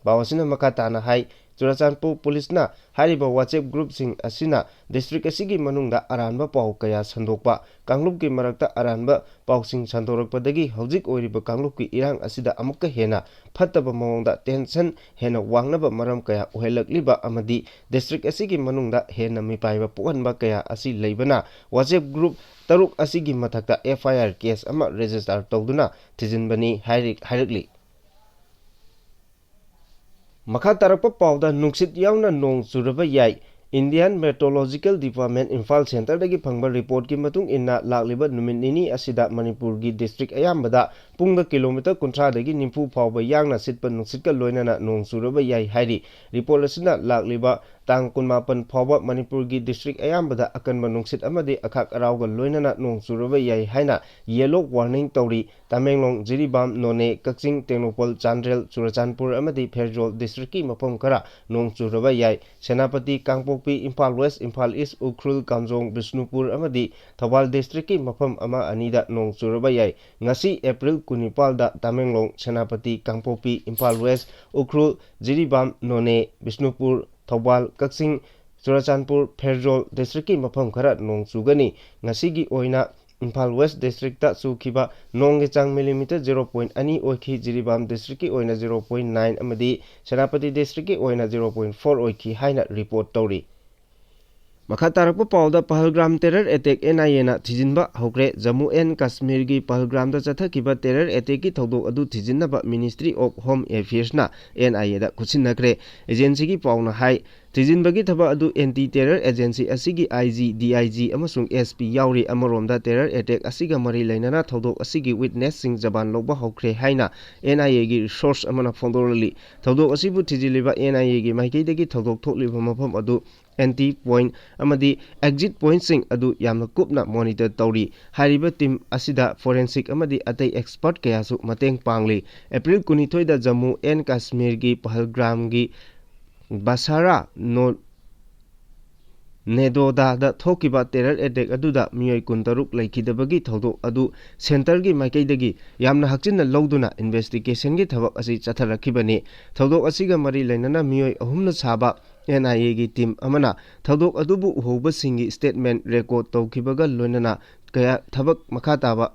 ꯄꯥꯎ ꯑꯁꯤꯅ ꯃꯈꯥ ꯇꯥꯅ ꯍꯥꯏ, ꯆꯨꯔꯥꯆꯥꯟꯄꯨꯔ ꯄꯨꯂꯤꯁꯅ ꯍꯥꯏꯔꯤꯕ WhatsApp groupꯁꯤꯡ ꯑꯁꯤꯅ district ꯑꯁꯤꯒꯤ ꯃꯅꯨꯡꯗ ꯑꯔꯥꯟꯕ ꯄꯥꯎ ꯀꯌꯥ ꯁꯟꯗꯣꯛꯄ, ꯀꯥꯡꯂꯨꯞꯀꯤ ꯃꯔꯛꯇ ꯑꯔꯥꯟꯕ ꯄꯥꯎꯁꯤꯡ ꯁꯟꯗꯣꯔꯛꯄꯗꯒꯤ ꯍꯧꯖꯤꯛ ꯑꯣꯏꯔꯤꯕ ꯀꯥꯡꯂꯨꯞꯀꯤ ꯏꯔꯥꯡ ꯑꯁꯤꯗ ꯑꯃꯨꯛꯀ ꯍꯦꯟꯅ ꯐꯠꯇꯕ ꯃꯑꯣꯡꯗ tension ꯍꯦꯟꯅ ꯋꯥꯡꯅꯕ ꯃꯔꯝ ꯀꯌꯥ ꯑꯣꯏꯍꯜꯂꯛꯂꯤꯕ ꯑꯃꯗꯤ district ꯑꯁꯤꯒꯤ ꯃꯅꯨꯡꯗ ꯍꯦꯟꯅ ꯃꯤꯄꯥꯏꯕ ꯄꯣꯛꯍꯟꯕ ꯀꯌꯥ ꯑꯁꯤ ꯂꯩꯕꯅ WhatsApp group ꯇꯔꯨꯛ ꯑꯁꯤꯒꯤ ꯃꯊꯛꯇ F I R case ꯑꯃ register ꯇꯧꯗꯨꯅ ꯊꯤꯖꯤꯟꯕꯅꯤ ꯍꯥꯏꯔꯤ-, ꯍꯥꯏꯔꯛꯂꯤ꯫ ꯃꯈꯥ ꯇꯥꯔꯛꯄ ꯄꯥꯎꯗ ꯅꯨꯡꯁꯤꯠ ꯌꯥꯎꯅ ꯅꯣꯡ ꯆꯨꯔꯕ ꯌꯥꯏ꯫ Indian Meteorological Department ꯏꯝꯐꯥꯜ centreꯗꯒꯤ ꯐꯪꯕ reportꯀꯤ ꯃꯇꯨꯡ ꯏꯟꯅ, ꯂꯥꯛꯂꯤꯕ ꯅꯨꯃꯤꯠ ꯅꯤꯅꯤ ꯑꯁꯤꯗ ꯃꯅꯤꯄꯨꯔꯒꯤ district ꯑꯌꯥꯝꯕꯗ ꯄꯨꯡꯗ kilometre ꯀꯨꯟꯊ꯭ꯔꯥꯗꯒꯤ ꯅꯤꯐꯨ ꯐꯥꯎꯕ ꯌꯥꯡꯅ ꯁꯤꯠꯄ ꯅꯨꯡꯁꯤꯠꯀ ꯂꯣꯏꯅꯅ ꯅꯣꯡ ꯆꯨꯔꯕ ꯌꯥꯏ ꯍꯥꯏꯔꯤ꯫ Report ꯑꯁꯤꯅ ꯂꯥꯛꯂꯤꯕ ꯇꯥꯡ ꯀꯨꯟꯃꯥꯄꯟ ꯐꯥꯎꯕ ꯃꯅꯤꯄꯨꯔꯒꯤ district ꯑꯌꯥꯝꯕꯗ ꯑꯀꯟꯕ ꯅꯨꯡꯁꯤꯠ ꯑꯃꯗꯤ ꯑꯈꯥꯛ ꯑꯔꯥꯎꯒ ꯂꯣꯏꯅꯅ ꯅꯣꯡ ꯆꯨꯔꯕ ꯌꯥꯏ ꯍꯥꯏꯅ yellow warning ꯇꯧꯔꯤ꯫ ꯇꯃꯦꯡꯂꯣꯡ, ꯖꯤꯔꯤꯕꯥꯝ, ꯅꯣꯅꯦ, ꯀꯛꯆꯤꯡ, ꯇꯦꯡꯅꯧꯄꯜ, ꯆꯥꯟꯗꯦꯜ, ꯆꯨꯔꯆꯥꯟꯄꯨꯔ ꯑꯃꯗꯤ ꯐꯦꯔꯖꯣꯜ districtꯀꯤ ꯃꯐꯝ ꯈꯔ ꯅꯣꯡ ꯆꯨꯔꯕ ꯌꯥꯏ꯫ ꯁꯦꯅꯥꯄꯇꯤ, ꯀꯥꯡꯄꯣꯛꯄꯤ, ꯏꯝꯐꯥꯜ West, ꯏꯝꯐꯥꯜ East, ꯎꯈ꯭ꯔꯨꯜ, ꯀꯥꯝꯖꯣꯡ, ꯕꯤꯁꯅꯨꯄꯨꯔ ꯑꯃꯗꯤ ꯊꯧꯕꯥꯜ districtꯀꯤ ꯃꯐꯝ ꯑꯃ ꯑꯅꯤꯗ ꯅꯣꯡ ꯆꯨꯔꯕ ꯌꯥꯏ꯫ ꯉꯁꯤ April ꯀꯨꯟꯅꯤꯄꯥꯜꯗ ꯇꯃꯦꯡꯂꯣꯡ, ꯁꯦꯅꯥꯄꯇꯤ, ꯀꯥꯡꯄꯣꯛꯄꯤ, ꯏꯝꯐꯥꯜ West, ꯎꯈ꯭ꯔꯨꯜ, ꯖꯤꯔꯤꯕꯥꯝ, ꯅꯣꯅꯦ, ꯕꯤꯁꯅꯨꯄꯨꯔ, ꯊꯧꯕꯥꯜ, ꯀꯛꯆꯤꯡ, ꯆꯨꯔꯆꯥꯟꯄꯨꯔ, ꯐꯦꯔꯖꯣꯜ districtꯀꯤ ꯃꯐꯝ ꯈꯔ ꯅꯣꯡ ꯆꯨꯒꯅꯤ꯫ ꯉꯁꯤꯒꯤ ꯑꯣꯏꯅ ꯏꯝꯐꯥꯜ West districtꯇ ꯆꯨꯈꯤꯕ ꯅꯣꯡꯒꯤ ꯆꯥꯡ millimetre zero point ꯑꯅꯤ ꯑꯣꯏꯈꯤ꯫ ꯖꯤꯔꯤꯕꯥꯝ districtꯀꯤ ꯑꯣꯏꯅ zero point nine ꯑꯃꯗꯤ ꯁꯦꯅꯥꯄꯇꯤ districtꯀꯤ ꯑꯣꯏꯅ zero point four ꯑꯣꯏꯈꯤ ꯍꯥꯏꯅ report ꯇꯧꯔꯤ꯫ ꯃꯈꯥ ꯇꯥꯔꯛꯄ ꯄꯥꯎꯗ ꯄꯍꯜꯒ꯭ꯔꯥꯝ terror attack N I Aꯅ ꯊꯤꯖꯤꯟꯕ ꯍꯧꯈ꯭ꯔꯦ꯫ ꯖꯝꯃꯨ and ꯀꯥꯁꯃꯤꯔꯒꯤ ꯄꯍꯜꯒ꯭ꯔꯥꯝꯗ ꯆꯠꯊꯈꯤꯕ terror attackꯀꯤ ꯊꯧꯗꯣꯛ ꯑꯗꯨ ꯊꯤꯖꯤꯟꯅꯕ Ministry of Home Affairsꯅ N I Aꯗ ꯈꯨꯠꯁꯤꯟꯅꯈ꯭ꯔꯦ꯫ Agencyꯒꯤ ꯄꯥꯎꯅ ꯍꯥꯏ, ꯊꯤꯖꯤꯟꯕꯒꯤ ꯊꯕꯛ ꯑꯗꯨ anti terror agency ꯑꯁꯤꯒꯤ I G, D I G ꯑꯃꯁꯨꯡ S P ꯌꯥꯎꯔꯤ꯫ ꯑꯃꯔꯣꯝꯗ terror attack ꯑꯁꯤꯒ ꯃꯔꯤ ꯂꯩꯅꯅ ꯊꯧꯗꯣꯛ ꯑꯁꯤꯒꯤ witnessꯁꯤꯡ ꯖꯕꯥꯟ ꯂꯧꯕ ꯍꯧꯈ꯭ꯔꯦ ꯍꯥꯏꯅ N I Aꯒꯤ source ꯑꯃꯅ ꯐꯣꯡꯗꯣꯔꯛꯂꯤ꯫ ꯊꯧꯗꯣꯛ ꯑꯁꯤꯕꯨ ꯊꯤꯖꯤꯜꯂꯤꯕ N I Aꯒꯤ ꯃꯥꯏꯀꯩꯗꯒꯤ ꯊꯧꯗꯣꯛ ꯊꯣꯛꯂꯤꯕ ꯃꯐꯝ ꯑꯗꯨ ꯑꯦꯟꯇ꯭ꯔꯤ ꯄꯣꯏꯟꯠ ꯑꯃꯗꯤ ꯑꯦꯛꯖꯤꯠ ꯄꯣꯏꯟꯠꯁꯤꯡ ꯑꯗꯨ ꯌꯥꯝꯅ ꯀꯨꯞꯅ ꯃꯣꯅꯤꯇꯔ ꯇꯧꯔꯤ꯫ ꯍꯥꯏꯔꯤꯕ ꯇꯤꯝ ꯑꯁꯤꯗ ꯐꯣꯔꯦꯟꯁꯤꯛ ꯑꯃꯗꯤ ꯑꯇꯩ ꯑꯦꯛꯁꯄꯔꯠ ꯀꯌꯥꯁꯨ ꯃꯇꯦꯡ ꯄꯥꯡꯂꯤ꯫ ꯑꯦꯄ꯭ꯔꯤꯜ ꯀꯨꯟꯅꯤꯊꯣꯏꯗ ꯖꯝꯃꯨ ꯑꯦꯟ ꯀꯥꯁꯃꯤꯔꯒꯤ ꯄꯍꯜꯒ꯭ꯔꯥꯝꯒꯤ ꯕꯁꯥꯔꯥ ꯅꯣ-, ꯅꯦꯗꯣꯗꯥꯗ ꯊꯣꯛꯈꯤꯕ ꯇꯦꯔꯔ ꯑꯦꯇꯦꯛ ꯑꯗꯨꯗ ꯃꯤꯑꯣꯏ ꯀꯨꯟꯇꯔꯨꯛ ꯂꯩꯈꯤꯗꯕꯒꯤ ꯊꯧꯗꯣꯛ ꯑꯗꯨ ꯁꯦꯟꯇꯔꯒꯤ ꯃꯥꯏꯀꯩꯗꯒꯤ ꯌꯥꯝꯅ ꯍꯛꯆꯤꯟꯅ ꯂꯧꯗꯨꯅ ꯏꯟꯚꯦꯁꯇꯤꯒꯦꯁꯟꯒꯤ ꯊꯕꯛ ꯑꯁꯤ ꯆꯠꯊꯔꯛꯈꯤꯕꯅꯤ꯫ ꯊꯧꯗꯣꯛ ꯑꯁꯤꯒ ꯃꯔꯤ ꯂꯩꯅꯅ ꯃꯤꯑꯣꯏ ꯑꯍꯨꯝꯅ ꯁꯥꯕ ꯑꯦꯟ ꯑꯥꯏ ꯑꯦꯒꯤ ꯇꯤꯝ ꯑꯃꯅ ꯊꯧꯗꯣꯛ ꯑꯗꯨꯕꯨ ꯎꯍꯧꯕꯁꯤꯡꯒꯤ ꯁ꯭ꯇꯦꯠꯃꯦꯟꯠ ꯔꯦꯀꯣꯔꯗ ꯇꯧꯈꯤꯕꯒ ꯂꯣꯏꯅꯅ ꯀꯌꯥ ꯊꯕꯛ ꯃꯈꯥ ꯇꯥꯕ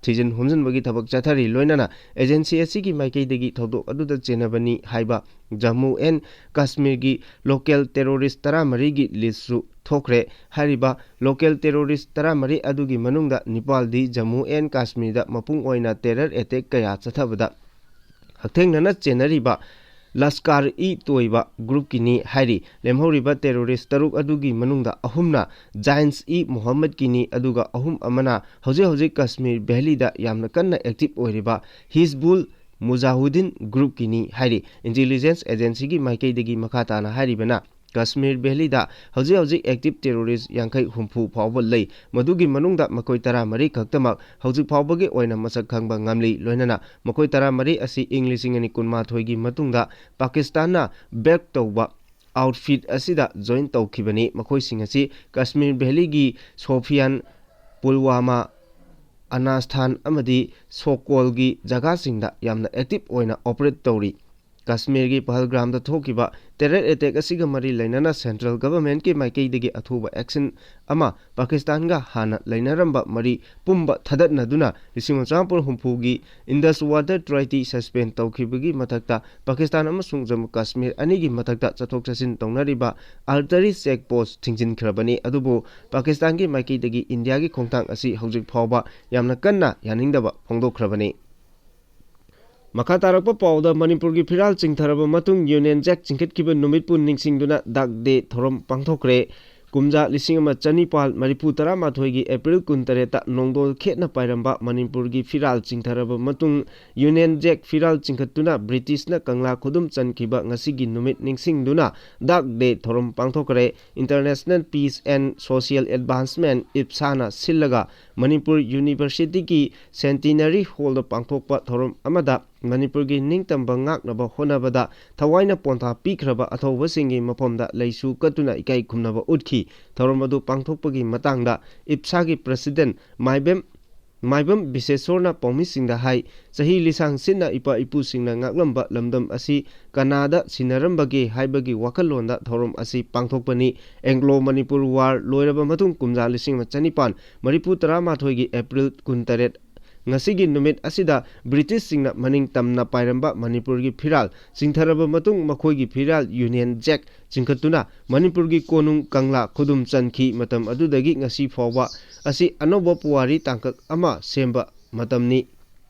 ꯊꯤꯖꯤꯟ ꯍꯨꯝꯖꯤꯟꯕꯒꯤ ꯊꯕꯛ ꯆꯠꯊꯔꯤ꯫ ꯂꯣꯏꯅꯅ ꯑꯦꯖꯦꯟꯁꯤ ꯑꯁꯤꯒꯤ ꯃꯥꯏꯀꯩꯗꯒꯤ ꯊꯧꯗꯣꯛ ꯑꯗꯨꯗ ꯆꯦꯟꯅꯕꯅꯤ ꯍꯥꯏꯕ ꯖꯝꯃꯨ ꯑꯦꯟ ꯀꯥꯁꯃꯤꯔꯒꯤ ꯂꯣꯀꯦꯜ ꯇꯦꯔꯣꯔꯤꯁ ꯇꯔꯥꯃꯔꯤꯒꯤ ꯂꯤꯁ꯭ꯠꯁꯨ ꯊꯣꯛꯈ꯭ꯔꯦ꯫ ꯍꯥꯏꯔꯤꯕ ꯂꯣꯀꯦꯜ ꯇꯦꯔꯣꯔꯤꯁ ꯇꯔꯥꯃꯔꯤ ꯑꯗꯨꯒꯤ ꯃꯅꯨꯡꯗ ꯅꯤꯄꯥꯜꯗꯤ ꯖꯝꯃꯨ ꯑꯦꯟ ꯀꯥꯁꯃꯤꯔꯗ ꯃꯄꯨꯡ ꯑꯣꯏꯅ ꯇꯦꯔꯔ ꯑꯦꯇꯦꯛ ꯀꯌꯥ ꯆꯠꯊꯕꯗ ꯍꯛꯊꯦꯡꯅꯅ ꯆꯦꯟꯅꯔꯤꯕ ꯂꯁꯀꯥꯔ ꯏ ꯇꯣꯏꯕ ꯒ꯭ꯔꯨꯞꯀꯤꯅꯤ ꯍꯥꯏꯔꯤ꯫ ꯂꯦꯝꯍꯧꯔꯤꯕ ꯇꯦꯔꯣꯔꯤꯁ ꯇꯔꯨꯛ ꯑꯗꯨꯒꯤ ꯃꯅꯨꯡꯗ ꯑꯍꯨꯝꯅ ꯖꯥꯏꯟꯁ ꯏ ꯃꯨꯍꯝꯃꯗꯀꯤꯅꯤ, ꯑꯗꯨꯒ ꯑꯍꯨꯝ ꯑꯃꯅ ꯍꯧꯖꯤꯛ ꯍꯧꯖꯤꯛ ꯀꯥꯁꯃꯤꯔ ꯚꯦꯂꯤꯗ ꯌꯥꯝꯅ ꯀꯟꯅ ꯑꯦꯛꯇꯤꯚ ꯑꯣꯏꯔꯤꯕ ꯍꯤꯖꯕꯨꯜ ꯃꯨꯖꯥꯍꯨꯗꯤꯟ ꯒ꯭ꯔꯨꯞꯀꯤꯅꯤ ꯍꯥꯏꯔꯤ꯫ ꯏꯟꯇꯦꯂꯤꯖꯦꯟꯁ ꯑꯦꯖꯦꯟꯁꯤꯒꯤ ꯃꯥꯏꯀꯩꯗꯒꯤ ꯃꯈꯥ ꯇꯥꯅ ꯍꯥꯏꯔꯤꯕꯅ, ꯀꯥꯁꯃꯤꯔ ꯚꯦꯂꯤꯗ ꯍꯧꯖꯤꯛ ꯍꯧꯖꯤꯛ ꯑꯦꯛꯇꯤꯚ ꯇꯦꯔꯣꯔꯤꯁ ꯌꯥꯡꯈꯩ ꯍꯨꯝꯐꯨ ꯐꯥꯎꯕ ꯂꯩ꯫ ꯃꯗꯨꯒꯤ ꯃꯅꯨꯡꯗ ꯃꯈꯣꯏ ꯇꯔꯥꯃꯔꯤ ꯈꯛꯇꯃꯛ ꯍꯧꯖꯤꯛ ꯐꯥꯎꯕꯒꯤ ꯑꯣꯏꯅ ꯃꯁꯛ ꯈꯪꯕ ꯉꯝꯂꯤ꯫ ꯂꯣꯏꯅꯅ ꯃꯈꯣꯏ ꯇꯔꯥꯃꯔꯤ ꯑꯁꯤ ꯏꯪ ꯂꯤꯁꯤꯡ ꯑꯅꯤ ꯀꯨꯟꯃꯥꯊꯣꯏꯒꯤ ꯃꯇꯨꯡꯗ ꯄꯥꯀꯤꯁꯇꯥꯟꯅ ꯕꯦꯛ ꯇꯧꯕ ꯑꯥꯎꯠꯐꯤꯠ ꯑꯁꯤꯗ ꯖꯣꯏꯟ ꯇꯧꯈꯤꯕꯅꯤ꯫ ꯃꯈꯣꯏꯁꯤꯡ ꯑꯁꯤ ꯀꯥꯁꯃꯤꯔ ꯚꯦꯂꯤꯒꯤ ꯁꯣꯐꯤꯌꯥꯟ, ꯄꯨꯜꯋꯥꯃꯥ, ꯑꯅꯥꯁꯊꯥꯟ ꯑꯃꯗꯤ ꯁꯣꯀꯣꯜꯒꯤ ꯖꯒꯥꯁꯤꯡꯗ ꯌꯥꯝꯅ ꯑꯦꯛꯇꯤꯚ ꯑꯣꯏꯅ ꯑꯣꯄꯔꯦꯠ ꯇꯧꯔꯤ꯫ ꯀꯥꯁꯃꯤꯔꯒꯤ ꯄꯍꯜꯒ꯭ꯔꯥꯝꯗ ꯊꯣꯛꯈꯤꯕ ꯇꯦꯔꯔ ꯑꯦꯇꯦꯛ ꯑꯁꯤꯒ ꯃꯔꯤ ꯂꯩꯅꯅ ꯁꯦꯟꯇ꯭ꯔꯦꯜ ꯒꯚꯔꯟꯃꯦꯟꯠꯀꯤ ꯃꯥꯏꯀꯩꯗꯒꯤ ꯑꯊꯨꯕ ꯑꯦꯛꯁꯟ ꯑꯃ ꯄꯥꯀꯤꯁꯇꯥꯟꯒ ꯍꯥꯟꯅ ꯂꯩꯅꯔꯝꯕ ꯃꯔꯤ ꯄꯨꯝꯕ ꯊꯗꯠꯅꯗꯨꯅ ꯂꯤꯁꯤꯡ ꯑꯃ ꯆꯥꯃꯥꯄꯜ ꯍꯨꯝꯐꯨꯒꯤ ꯏꯟꯗꯁ ꯋꯥꯇꯔ ꯇ꯭ꯔꯤꯇꯤ ꯁꯁꯄꯦꯟ ꯇꯧꯈꯤꯕꯒꯤ ꯃꯊꯛꯇ ꯄꯥꯀꯤꯁꯇꯥꯟ ꯑꯃꯁꯨꯡ ꯖꯝꯃꯨ ꯀꯥꯁꯃꯤꯔ ꯑꯅꯤꯒꯤ ꯃꯊꯛꯇ ꯆꯠꯊꯣꯛ ꯆꯠꯁꯤꯟ ꯇꯧꯅꯔꯤꯕ ꯑꯥꯔꯇꯔꯤ ꯆꯦꯛ ꯄꯣꯁ꯭ꯠ ꯊꯤꯡꯖꯤꯟꯈ꯭ꯔꯕꯅꯤ꯫ ꯑꯗꯨꯕꯨ ꯄꯥꯀꯤꯁꯇꯥꯟꯒꯤ ꯃꯥꯏꯀꯩꯗꯒꯤ ꯏꯟꯗꯤꯌꯥꯒꯤ ꯈꯣꯡꯊꯥꯡ ꯑꯁꯤ ꯍꯧꯖꯤꯛ ꯐꯥꯎꯕ ꯌꯥꯝꯅ ꯀꯟꯅ ꯌꯥꯅꯤꯡꯗꯕ ꯐꯣꯡꯗꯣꯛꯈ꯭ꯔꯕꯅꯤ꯫ ꯃꯈꯥ ꯇꯥꯔꯛꯄ ꯄꯥꯎꯗ, ꯃꯅꯤꯄꯨꯔꯒꯤ ꯐꯤꯔꯥꯜ ꯆꯤꯡꯊꯔꯕ ꯃꯇꯨꯡ ꯌꯨꯅꯤꯌꯟ ꯖꯦꯛ ꯆꯤꯡꯈꯠꯈꯤꯕ ꯅꯨꯃꯤꯠꯄꯨ ꯅꯤꯡꯁꯤꯡꯗꯨꯅ ꯗꯥꯛ ꯗꯦ ꯊꯧꯔꯝ ꯄꯥꯡꯊꯣꯛꯈ꯭ꯔꯦ꯫ ꯀꯨꯝꯖꯥ ꯂꯤꯁꯤꯡ ꯑꯃ ꯆꯅꯤꯄꯥꯜ ꯃꯔꯤꯐꯨ ꯇꯔꯥꯃꯥꯊꯣꯏꯒꯤ ꯑꯦꯄ꯭ꯔꯤꯜ ꯀꯨꯟꯇꯔꯦꯠꯇ ꯅꯣꯡꯗꯣꯜ ꯈꯦꯠꯅ ꯄꯥꯏꯔꯝꯕ ꯃꯅꯤꯄꯨꯔꯒꯤ ꯐꯤꯔꯥꯜ ꯆꯤꯡꯊꯔꯕ ꯃꯇꯨꯡ, ꯌꯨꯅꯤꯌꯟ ꯖꯦꯛ ꯐꯤꯔꯥꯜ ꯆꯤꯡꯈꯠꯇꯨꯅ ꯕ꯭ꯔꯤꯇꯤꯁꯅ ꯀꯪꯂꯥ ꯈꯨꯗꯨꯝ ꯆꯟꯈꯤꯕ ꯉꯁꯤꯒꯤ ꯅꯨꯃꯤꯠ ꯅꯤꯡꯁꯤꯡꯗꯨꯅ ꯗꯥꯛ ꯗꯦ ꯊꯧꯔꯝ ꯄꯥꯡꯊꯣꯛꯈ꯭ꯔꯦ꯫ International Peace and Social Advancement, ꯏꯞꯁꯥꯅ ꯁꯤꯜꯂꯒ ꯃꯅꯤꯄꯨꯔ ꯌꯨꯅꯤꯚꯔꯁꯤꯇꯤꯒꯤ ꯁꯦꯟꯇꯤꯅꯔꯤ ꯍꯣꯜꯗ ꯄꯥꯡꯊꯣꯛꯄ ꯊꯧꯔꯝ ꯑꯃꯗ ꯃꯅꯤꯄꯨꯔꯒꯤ ꯅꯤꯡꯇꯝꯕ ꯉꯥꯛꯅꯕ ꯍꯣꯠꯅꯕꯗ ꯊꯋꯥꯏꯅ ꯄꯣꯟꯊꯥ ꯄꯤꯈ꯭ꯔꯕ ꯑꯊꯧꯕꯁꯤꯡꯒꯤ ꯃꯐꯝꯗ ꯂꯩꯁꯨ ꯀꯠꯇꯨꯅ ꯏꯀꯥꯏ ꯈꯨꯝꯅꯕ ꯎꯠꯈꯤ꯫ ꯊꯧꯔꯝ ꯑꯗꯨ ꯄꯥꯡꯊꯣꯛꯄꯒꯤ ꯃꯇꯥꯡꯗ ꯏꯞꯁꯥꯒꯤ ꯄ꯭ꯔꯁꯤꯗꯦꯟ ꯃꯥꯏꯕꯦꯝ, ꯃꯥꯏꯕꯝ ꯕꯤꯁꯦꯁꯣꯔꯅ ꯄꯥꯎꯃꯤꯁꯤꯡꯗ ꯍꯥꯏ, ꯆꯍꯤ ꯂꯤꯁꯥꯡ ꯁꯤꯠꯅ ꯏꯄꯥ ꯏꯄꯨꯁꯤꯡꯅ ꯉꯥꯛꯂꯝꯕ ꯂꯝꯗꯝ ꯑꯁꯤ ꯀꯅꯥꯗ ꯁꯤꯟꯅꯔꯝꯕꯒꯦ ꯍꯥꯏꯕꯒꯤ ꯋꯥꯈꯜꯂꯣꯟꯗ ꯊꯧꯔꯝ ꯑꯁꯤ ꯄꯥꯡꯊꯣꯛꯄꯅꯤ꯫ ꯑꯦꯡꯒ꯭ꯂꯣ ꯃꯅꯤꯄꯨꯔ ꯋꯥꯔ ꯂꯣꯏꯔꯕ ꯃꯇꯨꯡ ꯀꯨꯝꯖꯥ ꯂꯤꯁꯤꯡ ꯑꯃ ꯆꯅꯤꯄꯥꯟ ꯃꯔꯤꯐꯨ ꯇꯔꯥꯃꯥꯊꯣꯏꯒꯤ ꯑꯦꯄ꯭ꯔꯤꯜ ꯀꯨꯟꯇꯔꯦꯠ, ꯉꯁꯤꯒꯤ ꯅꯨꯃꯤꯠ ꯑꯁꯤꯗ ꯕ꯭ꯔꯤꯇꯤꯁꯁꯤꯡꯅ ꯃꯅꯤꯡ ꯇꯝꯅ ꯄꯥꯏꯔꯝꯕ ꯃꯅꯤꯄꯨꯔꯒꯤ ꯐꯤꯔꯥꯜ ꯆꯤꯡꯊꯔꯕ ꯃꯇꯨꯡ ꯃꯈꯣꯏꯒꯤ ꯐꯤꯔꯥꯜ ꯌꯨꯅꯤꯌꯟ ꯖꯦꯛ ꯆꯤꯡꯈꯠꯇꯨꯅ ꯃꯅꯤꯄꯨꯔꯒꯤ ꯀꯣꯅꯨꯡ ꯀꯪꯂꯥ ꯈꯨꯗꯨꯝ ꯆꯟꯈꯤ꯫ ꯃꯇꯝ ꯑꯗꯨꯗꯒꯤ ꯉꯁꯤ ꯐꯥꯎꯕ ꯑꯁꯤ ꯑꯅꯧꯕ ꯄꯨꯋꯥꯔꯤ ꯇꯥꯡꯀꯛ ꯑꯃ ꯁꯦꯝꯕ ꯃꯇꯝꯅꯤ꯫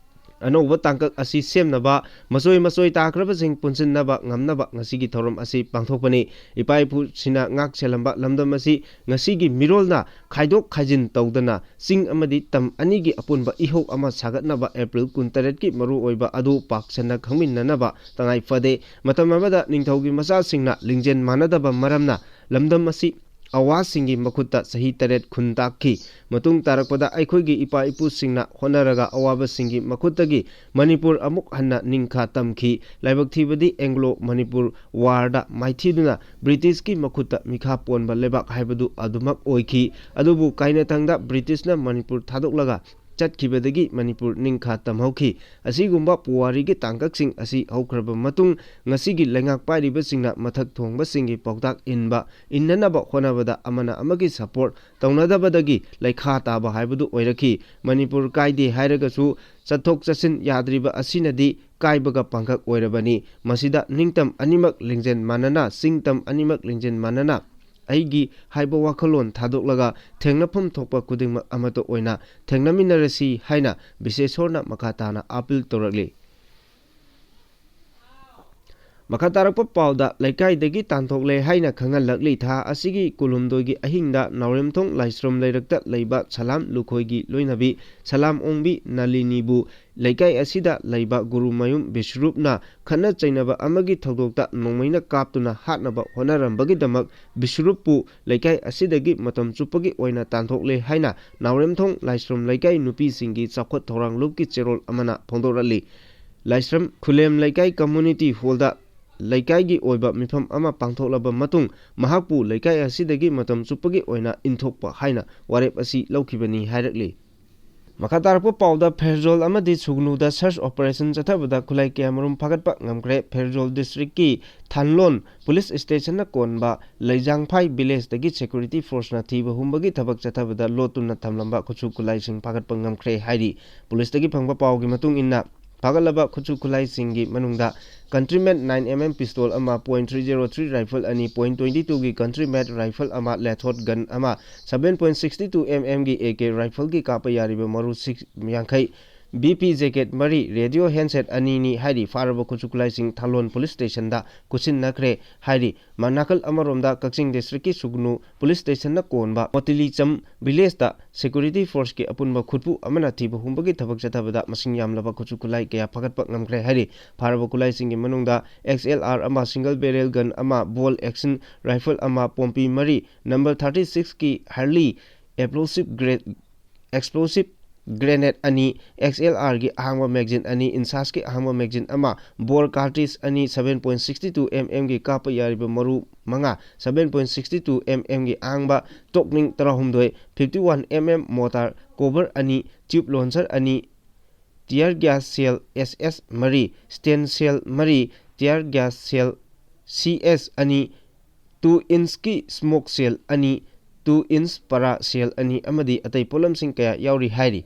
ꯑꯅꯧꯕ ꯇꯥꯡꯀꯛ ꯑꯁꯤ ꯁꯦꯝꯅꯕ ꯃꯆꯣꯏ ꯃꯆꯣꯏ ꯇꯥꯈ꯭ꯔꯕꯁꯤꯡ ꯄꯨꯟꯁꯤꯟꯅꯕ ꯉꯝꯅꯕ ꯉꯁꯤꯒꯤ ꯊꯧꯔꯝ ꯑꯁꯤ ꯄꯥꯡꯊꯣꯛꯄꯅꯤ꯫ ꯏꯄꯥ ꯏꯄꯨꯁꯤꯡꯅ ꯉꯥꯛ ꯁꯦꯜꯂꯝꯕ ꯂꯝꯗꯝ ꯑꯁꯤ ꯉꯁꯤꯒꯤ ꯃꯤꯔꯣꯜꯅ ꯈꯥꯏꯗꯣꯛ ꯈꯥꯏꯖꯤꯟ ꯇꯧꯗꯅ ꯆꯤꯡ ꯑꯃꯗꯤ ꯇꯝ ꯑꯅꯤꯒꯤ ꯑꯄꯨꯟꯕ ꯏꯍꯧ ꯑꯃ ꯁꯥꯒꯠꯅꯕ ꯑꯦꯄ꯭ꯔꯤꯜ ꯀꯨꯟꯇꯔꯦꯠꯀꯤ ꯃꯔꯨꯑꯣꯏꯕ ꯑꯗꯨ ꯄꯥꯛ ꯁꯟꯅ ꯈꯪꯃꯤꯟꯅꯅꯕ ꯇꯉꯥꯏ ꯐꯗꯦ꯫ ꯃꯇꯝ ꯑꯃꯗ ꯅꯤꯡꯊꯧꯒꯤ ꯃꯆꯥꯁꯤꯡꯅ ꯂꯤꯡꯖꯦꯜ ꯃꯥꯟꯅꯗꯕ ꯃꯔꯝꯅ ꯂꯝꯗꯝ ꯑꯁꯤ ꯑꯋꯥꯁꯤꯡꯒꯤ ꯃꯈꯨꯠꯇ ꯆꯍꯤ ꯇꯔꯦꯠ ꯈꯨꯟ ꯇꯥꯛꯈꯤ꯫ ꯃꯇꯨꯡ ꯇꯥꯔꯛꯄꯗ ꯑꯩꯈꯣꯏꯒꯤ ꯏꯄꯥ ꯏꯄꯨꯁꯤꯡꯅ ꯍꯣꯠꯅꯔꯒ ꯑꯋꯥꯕꯁꯤꯡꯒꯤ ꯃꯈꯨꯠꯇꯒꯤ ꯃꯅꯤꯄꯨꯔ ꯑꯃꯨꯛ ꯍꯟꯅ ꯅꯤꯡꯈꯥ ꯇꯝꯈꯤ꯫ ꯂꯥꯏꯕꯛ ꯊꯤꯕꯗꯤ ꯑꯦꯡꯒ꯭ꯂꯣ ꯃꯅꯤꯄꯨꯔ ꯋꯥꯔꯗ ꯃꯥꯏꯊꯤꯗꯨꯅ ꯕ꯭ꯔꯤꯇꯤꯁꯀꯤ ꯃꯈꯨꯠꯇ ꯃꯤꯈꯥ ꯄꯣꯟꯕ ꯂꯩꯕꯥꯛ ꯍꯥꯏꯕꯗꯨ ꯑꯗꯨꯃꯛ ꯑꯣꯏꯈꯤ꯫ ꯑꯗꯨꯕꯨ ꯀꯥꯏꯅꯊꯪꯗ ꯕ꯭ꯔꯤꯇꯤꯁꯅ ꯃꯅꯤꯄꯨꯔ ꯊꯥꯗꯣꯛꯂꯒ ꯆꯠꯈꯤꯕꯗꯒꯤ ꯃꯅꯤꯄꯨꯔ ꯅꯤꯡꯈꯥ ꯇꯝꯍꯧꯈꯤ꯫ ꯑꯁꯤꯒꯨꯝꯕ ꯄꯨꯋꯥꯔꯤꯒꯤ ꯇꯥꯡꯀꯛꯁꯤꯡ ꯑꯁꯤ ꯍꯧꯈ꯭ꯔꯕ ꯃꯇꯨꯡ, ꯉꯁꯤꯒꯤ ꯂꯩꯉꯥꯛ ꯄꯥꯏꯔꯤꯕꯁꯤꯡꯅ ꯃꯊꯛ ꯊꯣꯡꯕꯁꯤꯡꯒꯤ ꯄꯥꯎꯇꯥꯛ ꯏꯟꯕ, ꯏꯟꯅꯅꯕ ꯍꯣꯠꯅꯕꯗ ꯑꯃꯅ ꯑꯃꯒꯤ ꯁꯄꯣꯔꯠ ꯇꯧꯅꯗꯕꯗꯒꯤ ꯂꯩꯈꯥ ꯇꯥꯕ ꯍꯥꯏꯕꯗꯨ ꯑꯣꯏꯔꯛꯈꯤ꯫ ꯃꯅꯤꯄꯨꯔ ꯀꯥꯏꯗꯦ ꯍꯥꯏꯔꯒꯁꯨ ꯆꯠꯊꯣꯛ ꯆꯠꯁꯤꯟ ꯌꯥꯗ꯭ꯔꯤꯕ ꯑꯁꯤꯅꯗꯤ ꯀꯥꯏꯕꯒ ꯄꯥꯡꯈꯛ ꯑꯣꯏꯔꯕꯅꯤ꯫ ꯃꯁꯤꯗ ꯅꯤꯡꯇꯝ ꯑꯅꯤꯃꯛ ꯂꯤꯡꯖꯦꯜ ꯃꯥꯟꯅꯅ, ꯆꯤꯡꯇꯝ ꯑꯅꯤꯃꯛ ꯂꯤꯡꯖꯦꯜ ꯃꯥꯟꯅꯅ ꯑꯩꯒꯤ ꯍꯥꯏꯕ ꯋꯥꯈꯜꯂꯣꯟ ꯊꯥꯗꯣꯛꯂꯒ ꯊꯦꯡꯅꯐꯝ ꯊꯣꯛꯄ ꯈꯨꯗꯤꯡꯃꯛ ꯑꯃꯠꯇ ꯑꯣꯏꯅ ꯊꯦꯡꯅꯃꯤꯟꯅꯔꯁꯤ ꯍꯥꯏꯅ ꯕꯤꯁꯦꯁꯣꯔꯅ ꯃꯈꯥ ꯇꯥꯅ ꯑꯥꯄꯤꯜ ꯇꯧꯔꯛꯂꯤ꯫ ꯃꯈꯥ ꯇꯥꯔꯛꯄ ꯄꯥꯎꯗ, ꯂꯩꯀꯥꯏꯗꯒꯤ ꯇꯥꯟꯊꯣꯛꯂꯦ ꯍꯥꯏꯅ ꯈꯪꯍꯜꯂꯛꯂꯤ꯫ ꯊꯥ ꯑꯁꯤꯒꯤ ꯀꯨꯟꯍꯨꯝꯗꯣꯏꯒꯤ ꯑꯍꯤꯡꯗ ꯅꯥꯎꯔꯦꯝꯊꯣꯡ ꯂꯥꯏꯁ꯭ꯔꯝ ꯂꯩꯔꯛꯇ ꯂꯩꯕ ꯁꯂꯥꯝ ꯂꯨꯈꯣꯏꯒꯤ ꯂꯣꯏꯅꯕꯤ ꯁꯂꯥꯝ ꯑꯣꯡꯕꯤ ꯅꯥꯂꯤꯅꯤꯕꯨ ꯂꯩꯀꯥꯏ ꯑꯁꯤꯗ ꯂꯩꯕ ꯒꯨꯔꯨꯃꯌꯨꯝ ꯕꯤꯁ꯭ꯋꯔꯨꯞꯅ ꯈꯠꯅ ꯆꯩꯅꯕ ꯑꯃꯒꯤ ꯊꯧꯗꯣꯛꯇ ꯅꯣꯡꯃꯩꯅ ꯀꯥꯞꯇꯨꯅ ꯍꯥꯠꯅꯕ ꯍꯣꯠꯅꯔꯝꯕꯒꯤꯗꯃꯛ ꯕꯤꯁ꯭ꯋꯔꯨꯞꯄꯨ ꯂꯩꯀꯥꯏ ꯑꯁꯤꯗꯒꯤ ꯃꯇꯝ ꯆꯨꯞꯄꯒꯤ ꯑꯣꯏꯅ ꯇꯥꯟꯊꯣꯛꯂꯦ ꯍꯥꯏꯅ ꯅꯥꯎꯔꯦꯝꯊꯣꯡ ꯂꯥꯏꯁ꯭ꯔꯝ ꯂꯩꯀꯥꯏ ꯅꯨꯄꯤꯁꯤꯡꯒꯤ ꯆꯥꯎꯈꯠ ꯊꯧꯔꯥꯡ ꯂꯨꯞꯀꯤ ꯆꯦꯔꯣꯜ ꯑꯃꯅ ꯐꯣꯡꯗꯣꯔꯛꯂꯤ꯫ ꯂꯥꯏꯁ꯭ꯔꯝ ꯈꯨꯂꯦꯝ ꯂꯩꯀꯥꯏ ꯀꯝꯃꯨꯅꯤꯇꯤ ꯍꯣꯜꯗ ꯂꯩꯀꯥꯏꯒꯤ ꯑꯣꯏꯕ ꯃꯤꯐꯝ ꯑꯃ ꯄꯥꯡꯊꯣꯛꯂꯕ ꯃꯇꯨꯡ, ꯃꯍꯥꯛꯄꯨ ꯂꯩꯀꯥꯏ ꯑꯁꯤꯗꯒꯤ ꯃꯇꯝ ꯆꯨꯞꯄꯒꯤ ꯑꯣꯏꯅ ꯏꯟꯊꯣꯛꯄ ꯍꯥꯏꯅ ꯋꯥꯔꯦꯞ ꯑꯁꯤ ꯂꯧꯈꯤꯕꯅꯤ ꯍꯥꯏꯔꯛꯂꯤ꯫ ꯃꯈꯥ ꯇꯥꯔꯛꯄ ꯄꯥꯎꯗ, ꯐꯦꯔꯖꯣꯜ ꯑꯃꯗꯤ ꯁꯨꯒꯅꯨꯗ search operation ꯆꯠꯊꯕꯗ ꯈꯨꯠꯂꯥꯏ ꯀꯌꯥꯃꯔꯨꯝ ꯐꯥꯒꯠꯄ ꯉꯝꯈ꯭ꯔꯦ꯫ ꯐꯦꯔꯖꯣꯜ district ꯀꯤ ꯊꯥꯟꯂꯣꯟ police station ꯅ ꯀꯣꯟꯕ ꯂꯩꯖꯥꯡꯐꯥꯏ village ꯇꯒꯤ security force ꯅ ꯊꯤꯕ ꯍꯨꯝꯕꯒꯤ ꯊꯕꯛ ꯆꯠꯊꯕꯗ ꯂꯣꯠꯇꯨꯅ ꯊꯝꯂꯝꯕ ꯈꯨꯠꯁꯨ ꯈꯨꯠꯂꯥꯏꯁꯤꯡ ꯐꯥꯒꯠꯄ ꯉꯝꯈ꯭ꯔꯦ ꯍꯥꯏꯔꯤ꯫ Police ꯇꯒꯤ ꯐꯪꯕ ꯄꯥꯎꯒꯤ ꯃꯇꯨꯡ ꯏꯟꯅ, ꯐꯥꯒꯠꯂꯕ ꯈꯨꯠꯁꯨ ꯈꯨꯠꯂꯥꯏꯁꯤꯡꯒꯤ ꯃꯅꯨꯡꯗ countryman nine M M pistol ꯑꯃ, point three zero three rifle ꯑꯅꯤ, point twenty two ꯒꯤ countryman rifle ꯑꯃ, ꯂꯦꯊꯣꯠ gun ꯑꯃ, seven point sixty two M M ꯒꯤ A K rifle ꯒꯤ ꯀꯥꯞꯄ ꯌꯥꯔꯤꯕ ꯃꯔꯨ six ꯌꯥꯡꯈꯩ, B P jacket ꯃꯔꯤ, radio handset ꯑꯅꯤꯅꯤ ꯍꯥꯏꯔꯤ꯫ ꯐꯥꯔꯕ ꯈꯨꯠꯁꯨ ꯈꯨꯠꯂꯥꯏꯁꯤꯡ ꯊꯥꯂꯣꯟ police station ꯗ ꯈꯨꯠꯁꯤꯟꯅꯈ꯭ꯔꯦ ꯍꯥꯏꯔꯤ꯫ ꯃ-, ꯅꯥꯀꯜ ꯑꯃꯔꯣꯝꯗ, ꯀꯛꯆꯤꯡ district ꯀꯤ ꯁꯨꯒꯅꯨ police station ꯅ ꯀꯣꯟꯕ ꯃꯣꯇꯤꯂꯤꯆꯝ village ꯇ security force ꯀꯤ ꯑꯄꯨꯟꯕ ꯈꯨꯠꯄꯨ ꯑꯃꯅ ꯊꯤꯕ ꯍꯨꯝꯕꯒꯤ ꯊꯕꯛ ꯆꯠꯊꯕꯗ ꯃꯁꯤꯡ ꯌꯥꯝꯂꯕ ꯈꯨꯠꯁꯨ ꯈꯨꯠꯂꯥꯏ ꯀꯌꯥ ꯐꯥꯒꯠꯄ ꯉꯝꯈ꯭ꯔꯦ ꯍꯥꯏꯔꯤ꯫ ꯐꯥꯔꯕ ꯈꯨꯠꯂꯥꯏꯁꯤꯡꯒꯤ ꯃꯅꯨꯡꯗ X L R ꯑꯃ, single barrel gun ꯑꯃ, bolt action rifle ꯑꯃ, ꯄꯣꯝꯄꯤ ꯃꯔꯤ, number thirty six ꯀꯤ Harley explosive gra-, explosive grenade ꯑꯅꯤ, X L R ꯒꯤ ꯑꯍꯥꯡꯕ magazine ꯑꯅꯤ, INSAS ꯀꯤ ꯑꯍꯥꯡꯕ magazine ꯑꯃ, bore cartridge ꯑꯅꯤ, seven point sixty two M M ꯒꯤ ꯀꯥꯞꯄ ꯌꯥꯔꯤꯕ ꯃꯔꯨ ꯃꯉꯥ, seven point sixty two M M ꯒꯤ ꯑꯍꯥꯡꯕ ꯇꯣꯛꯅꯤꯡ ꯇꯔꯥꯍꯨꯝꯗꯣꯏ, fifty one M M mortar cover ꯑꯅꯤ, tube launcher ꯑꯅꯤ, tear gas shell S S ꯃꯔꯤ, stand shell ꯃꯔꯤ, tear gas shell C S ꯑꯅꯤ, two inch ꯀꯤ smoke shell ꯑꯅꯤ, two inch para shell ꯑꯅꯤ ꯑꯃꯗꯤ ꯑꯇꯩ ꯄꯣꯠꯂꯝꯁꯤꯡ ꯀꯌꯥ ꯌꯥꯎꯔꯤ ꯍꯥꯏꯔꯤ꯫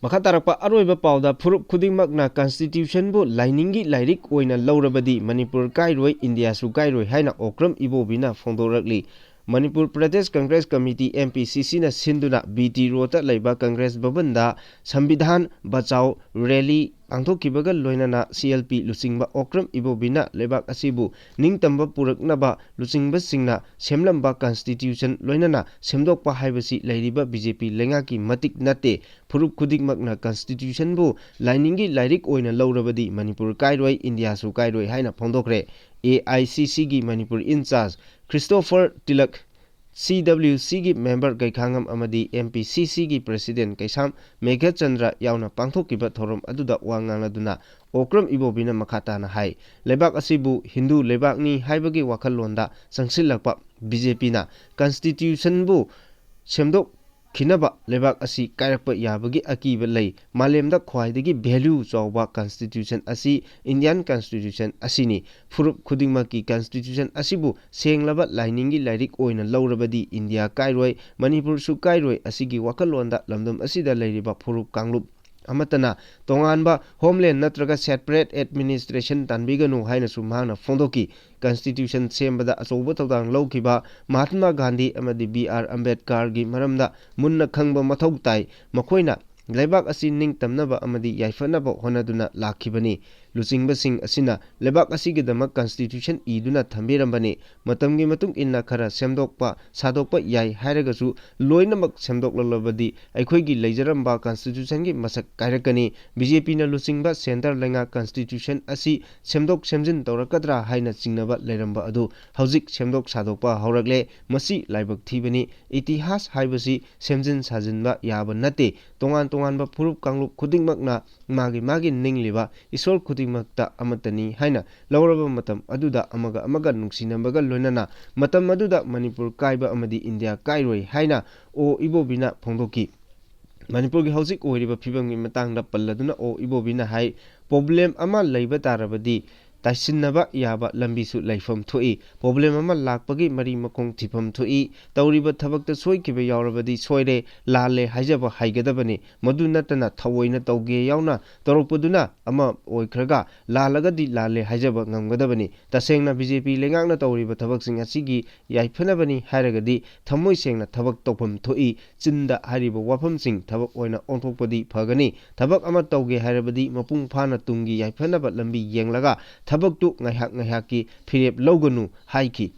ꯃꯈꯥ ꯇꯥꯔꯛꯄ ꯑꯔꯣꯏꯕ ꯄꯥꯎꯗ, ꯐꯨꯔꯨꯞ ꯈꯨꯗꯤꯡꯃꯛꯅ constitution ꯕꯨ ꯂꯥꯏꯅꯤꯡꯒꯤ ꯂꯥꯏꯔꯤꯛ ꯑꯣꯏꯅ ꯂꯧꯔꯕꯗꯤ ꯃꯅꯤꯄꯨꯔ ꯀꯥꯏꯔꯣꯏ, ꯏꯟꯗꯤꯌꯥꯁꯨ ꯀꯥꯏꯔꯣꯏ ꯍꯥꯏꯅ ꯑꯣꯀ꯭ꯔꯝ ꯏꯕꯣꯕꯤꯅ ꯐꯣꯡꯗꯣꯔꯛꯂꯤ꯫ Manipur Pradesh Congress committee, M P C C ꯅ ꯁꯤꯟꯗꯨꯅ B T ꯔꯣꯗꯇ ꯂꯩꯕ ꯀꯪꯒ꯭ꯔꯦꯁ ꯚꯕꯟꯗ ꯁꯝꯕꯤꯙꯥꯟ ꯕꯆꯥꯎ rally ꯄꯥꯡꯊꯣꯛꯈꯤꯕꯒ ꯂꯣꯏꯅꯅ ꯁꯤ ꯑꯦꯜ ꯄꯤ ꯂꯨꯆꯤꯡꯕ ꯑꯣꯀ꯭ꯔꯝ ꯏꯕꯣꯕꯤꯅ ꯂꯩꯕꯥꯛ ꯑꯁꯤꯕꯨ ꯅꯤꯡꯇꯝꯕ ꯄꯨꯔꯛꯅꯕ ꯂꯨꯆꯤꯡꯕꯁꯤꯡꯅ ꯁꯦꯝꯂꯝꯕ constitution ꯂꯣꯏꯅꯅ ꯁꯦꯝꯗꯣꯛꯄ ꯍꯥꯏꯕꯁꯤ ꯂꯩꯔꯤꯕ ꯕꯤ ꯖꯦ ꯄꯤ ꯂꯩꯉꯥꯛꯀꯤ ꯃꯇꯤꯛ ꯅꯠꯇꯦ꯫ ꯐꯨꯔꯨꯞ ꯈꯨꯗꯤꯡꯃꯛꯅ constitutionꯕꯨ ꯂꯥꯏꯅꯤꯡꯒꯤ ꯂꯥꯏꯔꯤꯛ ꯑꯣꯏꯅ ꯂꯧꯔꯕꯗꯤ ꯃꯅꯤꯄꯨꯔ ꯀꯥꯏꯔꯣꯏ, ꯏꯟꯗꯤꯌꯥꯁꯨ ꯀꯥꯏꯔꯣꯏ ꯍꯥꯏꯅ ꯐꯣꯡꯗꯣꯛꯈ꯭ꯔꯦ꯫ ꯑꯦ ꯑꯥꯏ ꯁꯤ ꯁꯤꯒꯤ Manipur in charge Christopher tilak, ꯁꯤ ꯗꯕ꯭ꯂꯤꯎ ꯁꯤꯒꯤ member ꯒꯩꯈꯥꯉꯝ ꯑꯃꯗꯤ ꯑꯦꯝ ꯄꯤ ꯁꯤ ꯁꯤꯒꯤ president ꯀꯩꯁꯥꯝ ꯃꯦꯘꯆꯟꯗ꯭ꯔ ꯌꯥꯎꯅ ꯄꯥꯡꯊꯣꯛꯈꯤꯕ ꯊꯧꯔꯝ ꯑꯗꯨꯗ ꯋꯥ ꯉꯥꯡꯂꯗꯨꯅ ꯑꯣꯀ꯭ꯔꯝ ꯏꯕꯣꯕꯤꯅ ꯃꯈꯥ ꯇꯥꯅ ꯍꯥꯏ, ꯂꯩꯕꯥꯛ ꯑꯁꯤꯕꯨ ꯍꯤꯟꯗꯨ ꯂꯩꯕꯥꯛꯅꯤ ꯍꯥꯏꯕꯒꯤ ꯋꯥꯈꯜꯂꯣꯟꯗ ꯆꯪꯁꯤꯜꯂꯛꯄ ꯕꯤ ꯖꯦ ꯄꯤꯅ constitutionꯕꯨ ꯁꯦꯝꯗꯣꯛꯈꯤꯅꯕ ꯂꯩꯕꯥꯛ ꯑꯁꯤ ꯀꯥꯏꯔꯛꯄ ꯌꯥꯕꯒꯤ ꯑꯀꯤꯕ ꯂꯩ꯫ ꯃꯥꯂꯦꯝꯗ ꯈ꯭ꯋꯥꯏꯗꯒꯤ value ꯆꯥꯎꯕ constitution ꯑꯁꯤ Indian constitution ꯑꯁꯤꯅꯤ꯫ ꯐꯨꯔꯨꯞ ꯈꯨꯗꯤꯡꯃꯛꯀꯤ constitution ꯑꯁꯤꯕꯨ ꯁꯦꯡꯂꯕ ꯂꯥꯏꯅꯤꯡꯒꯤ ꯂꯥꯏꯔꯤꯛ ꯑꯣꯏꯅ ꯂꯧꯔꯕꯗꯤ ꯏꯟꯗꯤꯌꯥ ꯀꯥꯏꯔꯣꯏ, ꯃꯅꯤꯄꯨꯔꯁꯨ ꯀꯥꯏꯔꯣꯏ꯫ ꯑꯁꯤꯒꯤ ꯋꯥꯈꯜꯂꯣꯟꯗ ꯂꯝꯗꯝ ꯑꯁꯤꯗ ꯂꯩꯔꯤꯕ ꯐꯨꯔꯨꯞ ꯀꯥꯡꯂꯨꯞ ꯑꯃꯠꯇꯅ ꯇꯣꯉꯥꯟꯕ homeland ꯅꯠꯇ꯭ꯔꯒ separate administration ꯇꯥꯟꯕꯤꯒꯅꯨ ꯍꯥꯏꯅꯁꯨ ꯃꯍꯥꯛꯅ ꯐꯣꯡꯗꯣꯛꯈꯤ꯫ Constitution ꯁꯦꯝꯕꯗ ꯑꯆꯧꯕ ꯊꯧꯗꯥꯡ ꯂꯧꯈꯤꯕ ꯃꯍꯥꯠꯃꯥ ꯒꯥꯟꯙꯤ ꯑꯃꯗꯤ ꯕꯤ ꯑꯥꯔ ꯑꯝꯕꯦꯗꯀꯔꯒꯤ ꯃꯔꯝꯗ ꯃꯨꯟꯅ ꯈꯪꯕ ꯃꯊꯧ ꯇꯥꯏ꯫ ꯃꯈꯣꯏꯅ ꯂꯩꯕꯥꯛ ꯑꯁꯤ ꯅꯤꯡꯇꯝꯅꯕ ꯑꯃꯗꯤ ꯌꯥꯏꯐꯅꯕ ꯍꯣꯠꯅꯗꯨꯅ ꯂꯥꯛꯈꯤꯕꯅꯤ꯫ ꯂꯨꯆꯤꯡꯕꯁꯤꯡ ꯑꯁꯤꯅ ꯂꯩꯕꯥꯛ ꯑꯁꯤꯒꯤꯗꯃꯛ constitution ꯏꯗꯨꯅ ꯊꯝꯕꯤꯔꯝꯕꯅꯤ꯫ ꯃꯇꯝꯒꯤ ꯃꯇꯨꯡ ꯏꯟꯅ ꯈꯔ ꯁꯦꯝꯗꯣꯛꯄ ꯁꯥꯗꯣꯛꯄ ꯌꯥꯏ ꯍꯥꯏꯔꯒꯁꯨ ꯂꯣꯏꯅꯃꯛ ꯁꯦꯝꯗꯣꯛꯂꯛꯂꯕꯗꯤ ꯑꯩꯈꯣꯏꯒꯤ ꯂꯩꯖꯔꯝꯕ constitutionꯒꯤ ꯃꯁꯛ ꯀꯥꯏꯔꯛꯀꯅꯤ꯫ ꯕꯤ ꯖꯦ ꯄꯤꯅ ꯂꯨꯆꯤꯡꯕ centre ꯂꯩꯉꯥꯛ constitution ꯑꯁꯤ ꯁꯦꯝꯗꯣꯛ ꯁꯦꯝꯖꯤꯟ ꯇꯧꯔꯛꯀꯗ꯭ꯔꯥ ꯍꯥꯏꯅ ꯆꯤꯡꯅꯕ ꯂꯩꯔꯝꯕ ꯑꯗꯨ ꯍꯧꯖꯤꯛ ꯁꯦꯝꯗꯣꯛ ꯁꯥꯗꯣꯛꯄ ꯍꯧꯔꯛꯂꯦ꯫ ꯃꯁꯤ ꯂꯥꯏꯕꯛ ꯊꯤꯕꯅꯤ꯫ ꯏꯇꯤꯍꯥꯁ ꯍꯥꯏꯕꯁꯤ ꯁꯦꯝꯖꯤꯟ ꯁꯥꯖꯤꯟꯕ ꯌꯥꯕ ꯅꯠꯇꯦ꯫ ꯇꯣꯉꯥꯟ ꯇꯣꯉꯥꯟꯕ ꯐꯨꯔꯨꯞ ꯀꯥꯡꯂꯨꯞ ꯈꯨꯗꯤꯡꯃꯛꯅ ꯃꯥꯒꯤ ꯃꯥꯒꯤ ꯅꯤꯡꯂꯤꯕ ꯏꯁꯣꯔ ꯈꯨꯗꯤꯡꯃꯛꯇ ꯑꯃꯠꯇꯅꯤ ꯍꯥꯏꯅ ꯂꯧꯔꯕ ꯃꯇꯝ ꯑꯗꯨꯗ ꯑꯃꯒ ꯑꯃꯒ ꯅꯨꯡꯁꯤꯅꯕꯒ ꯂꯣꯏꯅꯅ ꯃꯇꯝ ꯑꯗꯨꯗ ꯃꯅꯤꯄꯨꯔ ꯀꯥꯏꯕ ꯑꯃꯗꯤ ꯏꯟꯗꯤꯌꯥ ꯀꯥꯏꯔꯣꯏ ꯍꯥꯏꯅ ꯑꯣ ꯏꯕꯣꯕꯤꯅ ꯐꯣꯡꯗꯣꯛꯈꯤ꯫ ꯃꯅꯤꯄꯨꯔꯒꯤ ꯍꯧꯖꯤꯛ ꯑꯣꯏꯔꯤꯕ ꯐꯤꯕꯝꯒꯤ ꯃꯇꯥꯡꯗ ꯄꯜꯂꯗꯨꯅ ꯑꯣ ꯏꯕꯣꯕꯤꯅ ꯍꯥꯏ, problem ꯑꯃ ꯂꯩꯕ ꯇꯥꯔꯕꯗꯤ ꯇꯥꯏꯁꯤꯟꯅꯕ ꯌꯥꯕ ꯂꯝꯕꯤꯁꯨ ꯂꯩꯐꯝ ꯊꯣꯛꯏ꯫ ꯄ꯭ꯔꯣꯕ꯭ꯂꯦꯝ ꯑꯃ ꯂꯥꯛꯄꯒꯤ ꯃꯔꯤ ꯃꯈꯣꯡ ꯊꯤꯐꯝ ꯊꯣꯛꯏ꯫ ꯇꯧꯔꯤꯕ ꯊꯕꯛꯇ ꯁꯣꯏꯈꯤꯕ ꯌꯥꯎꯔꯕꯗꯤ ꯁꯣꯏꯔꯦ, ꯂꯥꯜꯂꯦ ꯍꯥꯏꯖꯕ ꯍꯩꯒꯗꯕꯅꯤ꯫ ꯃꯗꯨ ꯅꯠꯇꯅ ꯊꯑꯣꯏꯅ ꯇꯧꯒꯦ ꯌꯥꯎꯅ ꯇꯧꯔꯛꯄꯗꯨꯅ ꯑꯃ ꯑꯣꯏꯈ꯭ꯔꯒ, ꯂꯥꯜꯂꯒꯗꯤ ꯂꯥꯜꯂꯦ ꯍꯥꯏꯖꯕ ꯉꯝꯒꯗꯕꯅꯤ꯫ ꯇꯁꯦꯡꯅ ꯕꯤ ꯖꯦ ꯄꯤ ꯂꯩꯉꯥꯛꯅ ꯇꯧꯔꯤꯕ ꯊꯕꯛꯁꯤꯡ ꯑꯁꯤꯒꯤ ꯌꯥꯏꯐꯅꯕꯅꯤ ꯍꯥꯏꯔꯒꯗꯤ ꯊꯃꯣꯏ ꯁꯦꯡꯅ ꯊꯕꯛ ꯇꯧꯐꯝ ꯊꯣꯛꯏ꯫ ꯆꯤꯟꯗ ꯍꯥꯏꯔꯤꯕ ꯋꯥꯐꯝꯁꯤꯡ ꯊꯕꯛ ꯑꯣꯏꯅ ꯑꯣꯟꯊꯣꯛꯄꯗꯤ ꯐꯒꯅꯤ꯫ ꯊꯕꯛ ꯑꯃ ꯇꯧꯒꯦ ꯍꯥꯏꯔꯕꯗꯤ ꯃꯄꯨꯡ ꯐꯥꯅ ꯇꯨꯡꯒꯤ ꯌꯥꯏꯐꯅꯕ ꯂꯝꯕꯤ ꯌꯦꯡꯂꯒ ꯊꯕꯛꯇꯨ ꯉꯥꯏꯍꯥꯛ ꯉꯥꯏꯍꯥꯛꯀꯤ ꯐꯤꯔꯦꯞ ꯂꯧꯒꯅꯨ ꯍꯥꯏꯈꯤ꯫